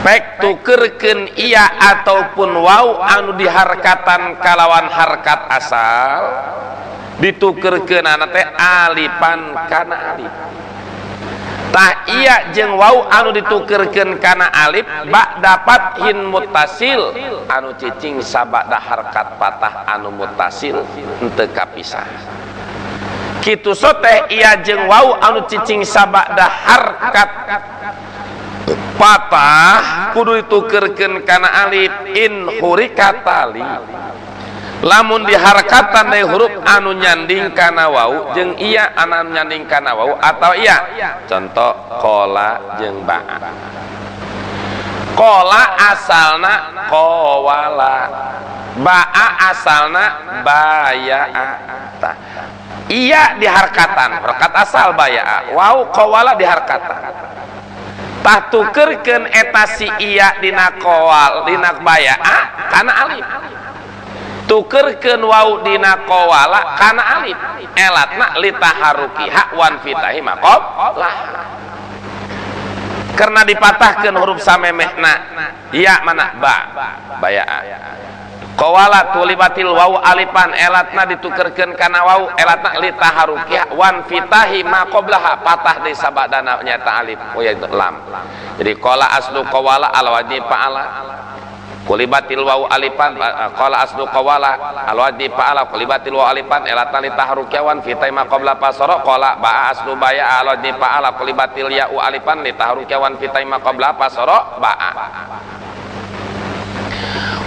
Pek tukerkeun iya ataupun waw anu diharkatan kalawan harkat asal ditukerkeunana teh alifan kana alif. Tah iya jeung waw anu ditukerkeun kana alif ba'da fathin muttasil anu cicing sabada harkat patah anu muttasil henteu kapisah. Kitu soteh iya jeung waw anu cicing sabada harkat patah kudu ditukerkeun kana alif in hurikatali. Lamun diharkatan deui huruf anu nyanding kana waw jeung iya anu nyanding kana waw atau iya. Contoh qola jeung ba'a. Qola asalna qawala, ba'a asalna baya'a. Tah iya diharkatan harkat asal baya'a, waw qawala diharkatan. Tah tukerkeun eta si iya dina qawal dina baya'a kana alif. Tukerkeun waw dina qawala kana alif elatna litaharukiha wan fitahi maqab lah. Karena dipatahkeun huruf samemehna iya mana ba baya'a. Qawala tulibatil waw alifan elatna ditukerkeun kana waw elatna litaharukiha wan fitahi ma qablaha patah di sabadana nyata alif oh ya itu lam. Jadi qala aslu qawala al wajib fa'ala kulibatil waw alifan qala aslu qawala al wajib fa'ala kulibatil waw alifan elatna litaharukiha wan fitahi ma qabla pasara qala ba aslu baya al wajib fa'ala kulibatil ya alifan litaharukiha wan fitahi ma qabla pasara ba'a.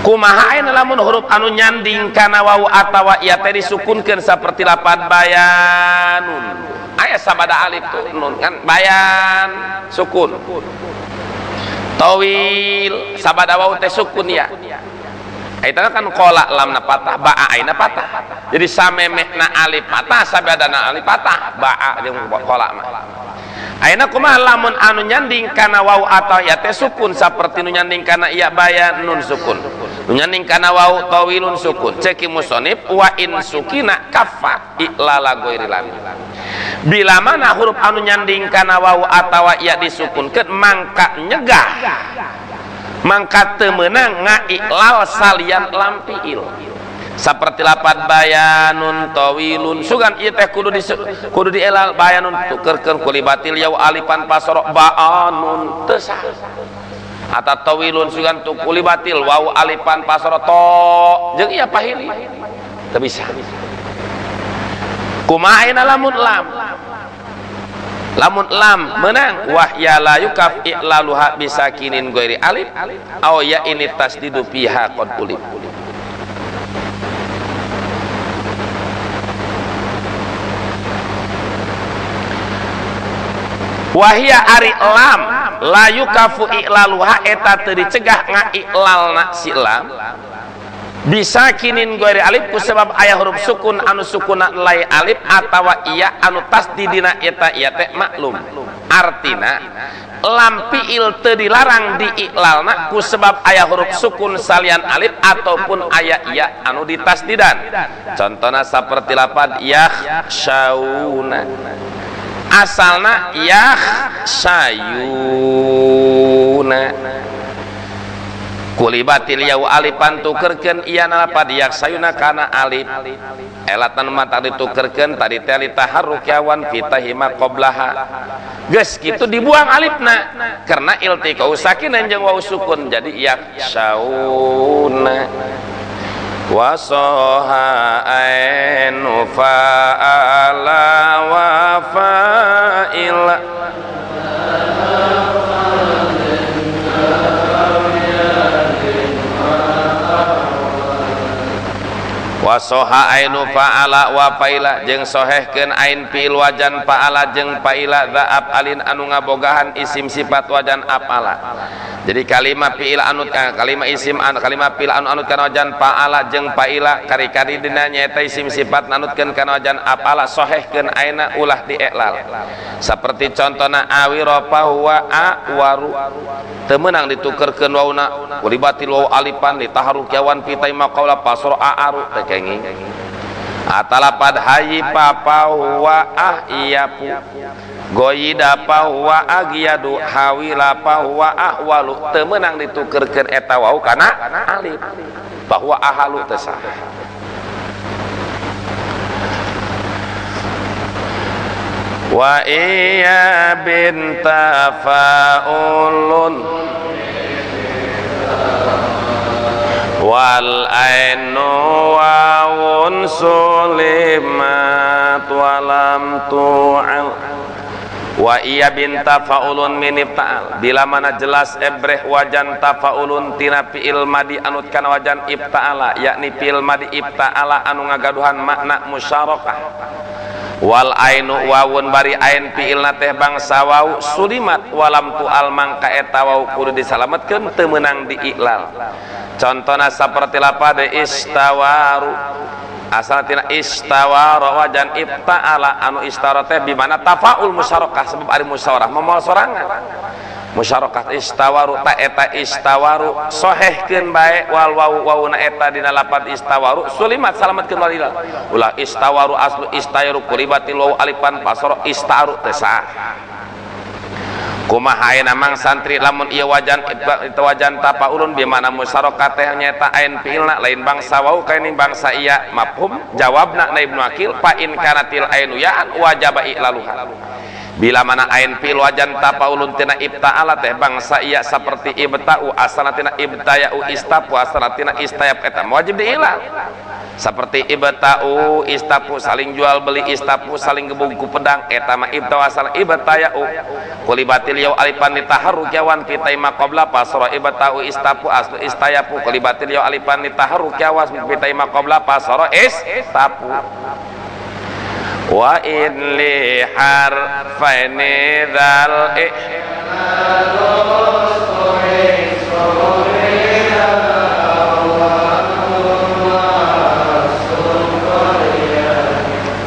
Kumaha ayeuna lamun huruf anu nyanding kana waw atawa ya teh disukunkeun saperti lapan bayanun. Aya sabada alif tuh nun kan bayan sukun. Tawil sabada waw teh sukun ya. Eta kan qala lamna patah ba'a ayeuna patah. Jadi samemehna alif patah sabadana alif patah ba'a jeung qala mah. Ayeuna kumaha lamun anu nyanding kana waw atau ya teh sukun saperti nu nyanding kana ya bayan nun sukun. Nu nyanding kana waw tawilun sukun. Ceki musonib wa in sukina kaffa ilala ghairi lam. Bila mana huruf anu nyanding kana waw atawa ya disukunkeun mangka nyegah. Mangka teu meunang ngaiklal salian lam fiil. Saperti lapad bayanun tawilun sugan ieu teh kudu di kudu dielal bayanun tukerkeun kulibatil yau alifan pasoro baanun teu sah. Atau tawilun sugan tu kulibatil waw alifan pasoro to jeung ieu pahili teu bisa. Kumaha ayeuna lamun lam? Lamun lam menang wahya la yukaf i'laluha bisakinin ghairi alif aw ya ini tasdidu fiha qad ulif. Wahia ari lam la yukafu i'laluha eta teu dicegah ngailalna si lam bisakinin ghairi alif ku sebab aya huruf sukun anu sukuna lay alif atawa iya anu tasdidina eta iya teh maklum. Artina lam fiil teu dilarang diiklalna ku sebab aya huruf sukun salian alif ataupun aya iya anu ditasdidan. Contohna saperti lapad yakhsyauna asalna yakhsayuna kulibatil yau alifan tukerkeun ieu lapad yakhsayuna kana alif elatan mata ditukerkeun tadi teh litaharruk yawan fitahima qablaha geus kitu dibuang alifna karena iltiqau sakinan jeung waw sukun jadi yakhsyauna wasoha ainu fa'ala wa fa'ila wasoha ainu fa'ala wa fa'ila jeung sohehkeun ain fi'il wajan fa'ala jeung fa'ila dza'ab alin anu ngabogahan isim sifat wajan af'ala. Jadi kalimat fi'il anu kalimat isim anu kalimat fi'il anu anut kana wajan fa'ala jeung fa'ila kari-kari dina nyaeta isim sifat anutkeun kana wajan af'ala sohehkeun aina ulah di'lal. Saperti contona awira fa huwa awaru teu meunang ditukerkeun wauna kulibatil waw alifan litaharruk yawan fi taima qaula pasra aaru teu kenging. Atalapad hayyi pa huwa ahyapu goyida pa huwa agyadu hawila pa huwa ahwalu teu meunang ditukerkeun eta wau kana alif bahwa ahalu teu sah. Wa iya binta faulun wal ainu wawun sulimat walam tu'al wa iya binta faulun min ibtaal bila mana jelas ebreh wajan tafaulun tina fi'il madi anut kana wajan ibtaala yakni fi'il madi ibtaala anu ngagaduhan makna musyarakah wal ainu wawun bari ain fi'ilna teh bangsa wau sulimat walam tu'al mangka eta wau kudu disalametkeun teu meunang diiklal. Contona saperti lapad istawaru asal tina istawara wajan ibtaala anu istawara teh bimana tafaul musyarakah sebab ari musyawarah moal sorangan musyarakah istawaru ta eta istawaru sohehkeun bae wal wau wauna eta dina lapad istawaru sulimat salametkeun walila ulah istawaru aslu istayaru kulibatil wau alifan pasoro istaru teu sah. Kumaha ayeuna mang santri lamun ieu wajan itu wajan tafaulun bimana musyarakah teh nyaeta ain fiilna lain bangsa wau kaini bangsa iya mafhum jawabna na Ibnu Aqil fa in kanatil ainu ya'an wajaba i'laluha bila mana ain fiil wajan tafaulun tina ibtaala teh bangsa iya saperti ibta'u asalna tina ibtaya'u istafu asalna tina istayab eta wajib diilal seperti ibta'u istafu saling jual beli istafu saling gebug ku pedang eta mah ibta'u asal ibtaya'u kulibatil yau alifan litaharruk yawan fi taima qabla pasra ibta'u istafu aslu istayafu kulibatil yau alifan litaharruk yawan fi taima qabla pasra istafu wa in li harfaini dzal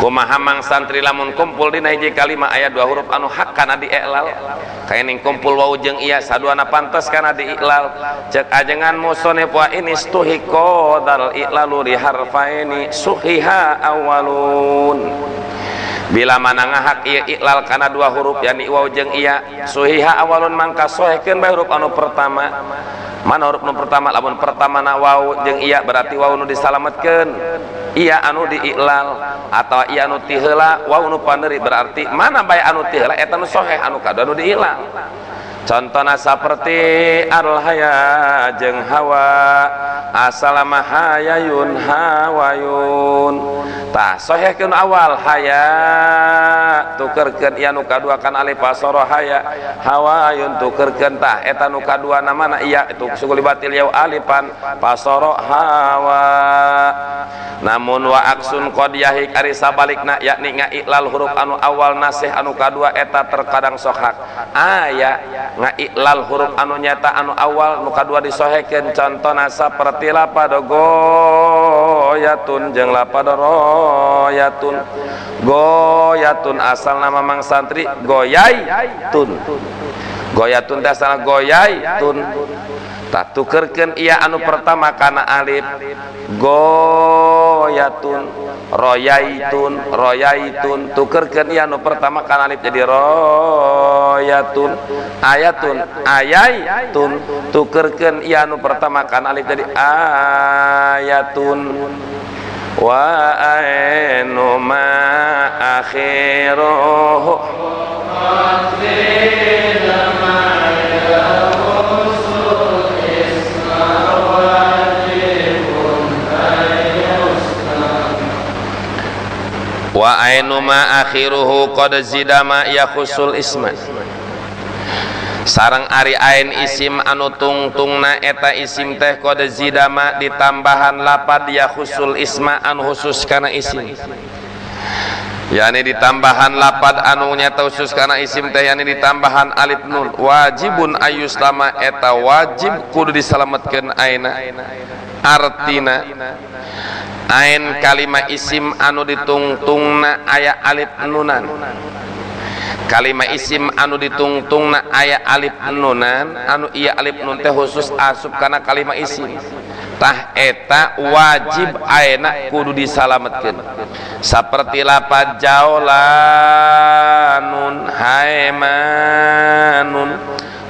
kumaha mang santri lamun kumpul dina hiji kalima aya dua huruf anu hak kana diiklal kaening kumpul wau jeung iya saduana pantes kana diiklal cek ajengan musonif wa inistuhiko dal iklalu li harfaini suhiha awalun bila mana ngahak ieu iklal kana dua huruf yani wau jeung iya suhiha awalun mangka sohehkeun bae huruf anu pertama Mana huruf nu pertama? Lamun pertama na waw jeung iya berarti waw nu disalametkeun, iya anu diiklal, atau iya anu ti heula waw nu pandeuri berarti mana bae anu ti heula eta nu soheh, anu kadua nu diiklal. Contohna saperti al-haya jeung hawa, asalama hayayun hawayun. Tah sohehkeun awal haya tukerkeun ieu nu kadua kana alif pasoro haya hawayun tukerkeun tah eta nu kadua namana iya itu sugulibatil yau alifan pasoro hawa. Namun wa aksun qad yahik ari sabalikna yakni ngaiklal huruf anu awal nasih anu kadua eta terkadang sohak aya ngaiklal huruf anu nyata anu awal nu kadua disohekeun. Contona saperti lapad goyatun jeung lapad royatun. Goyatun asal nama mang santri goyaytun, goyatun teh asalna goyaytun. Tah tukerkeun ieu anu pertama kana alif goyatun royaitun royaitun, tukerkeun ieu anu pertama kana alif jadi royatun. Ayatun ayatun, tukerkeun ieu anu pertama kana alif jadi ayatun. Wa ainu ma akhiruhu wa ainu ma akhiruhu qad zidama yakhusul isma. Sareng ari ain isim anu tungtungna eta isim teh qad zidama ditambahan lapad yakhusul isma anu khusus kana isim, yani ditambahan lapad anu nyata khusus kana isim teh yani ditambahan alif nun. Wajibun ayuslama eta wajib kudu disalametkeun aina. Artina ain kalima isim anu ditungtungna aya alif nunan, kalima isim anu ditungtungna aya alif nunan anu ieu alif nun teh khusus asup kana kalima isim tah eta wajib aena kudu disalametkeun. Saperti lapad jaulanun haimanun,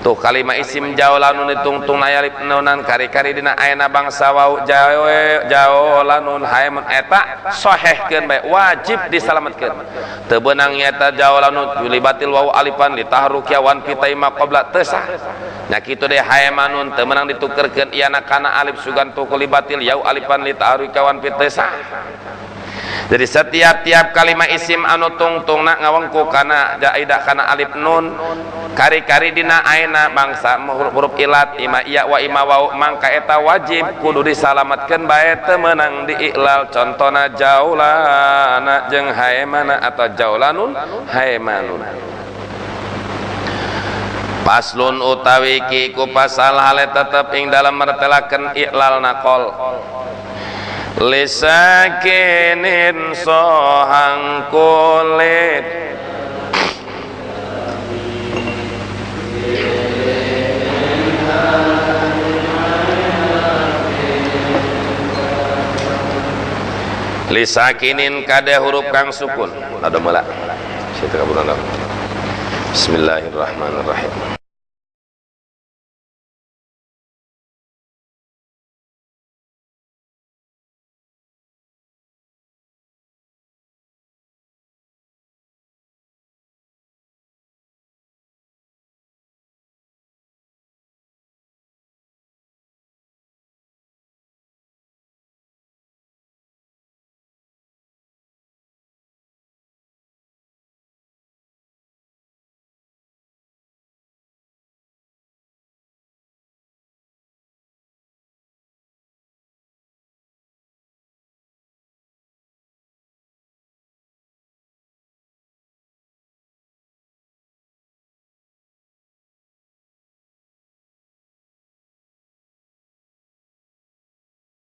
tuh kalima isim jaulanun ditungtung aya alif nunan kari-kari dina aena bangsa wau jaulanun haiman eta sohehkeun bae wajib disalametkeun. Teu beunang nyata jaulanun julibatil wau alifan litaharrukiya wan fitaima qabla teu sah. Nya kitu deui haimanun teu meunang ditukerkeun iana kana alif sugan tukulibatil yau alifan litaharrukiya wan fiteu sah. Jadi setiap tiap kalima isim anu tungtungna ngawengku kana jaidah kana alif nun kari-kari dina aena bangsa huruf ilat ima iya wa ima wau mangka eta wajib kudu disalametkeun bae teu meunang diiklal. Contona jaulana jeung haemana atau jaulanun haemanun. Paslon utawi ki ku pasal hale tetep ing dalam mertelakeun iklal naqol lisakinin sohang kulit lisakinin kade huruf kang sukun. Ada mula. Bismillahirrahmanirrahim.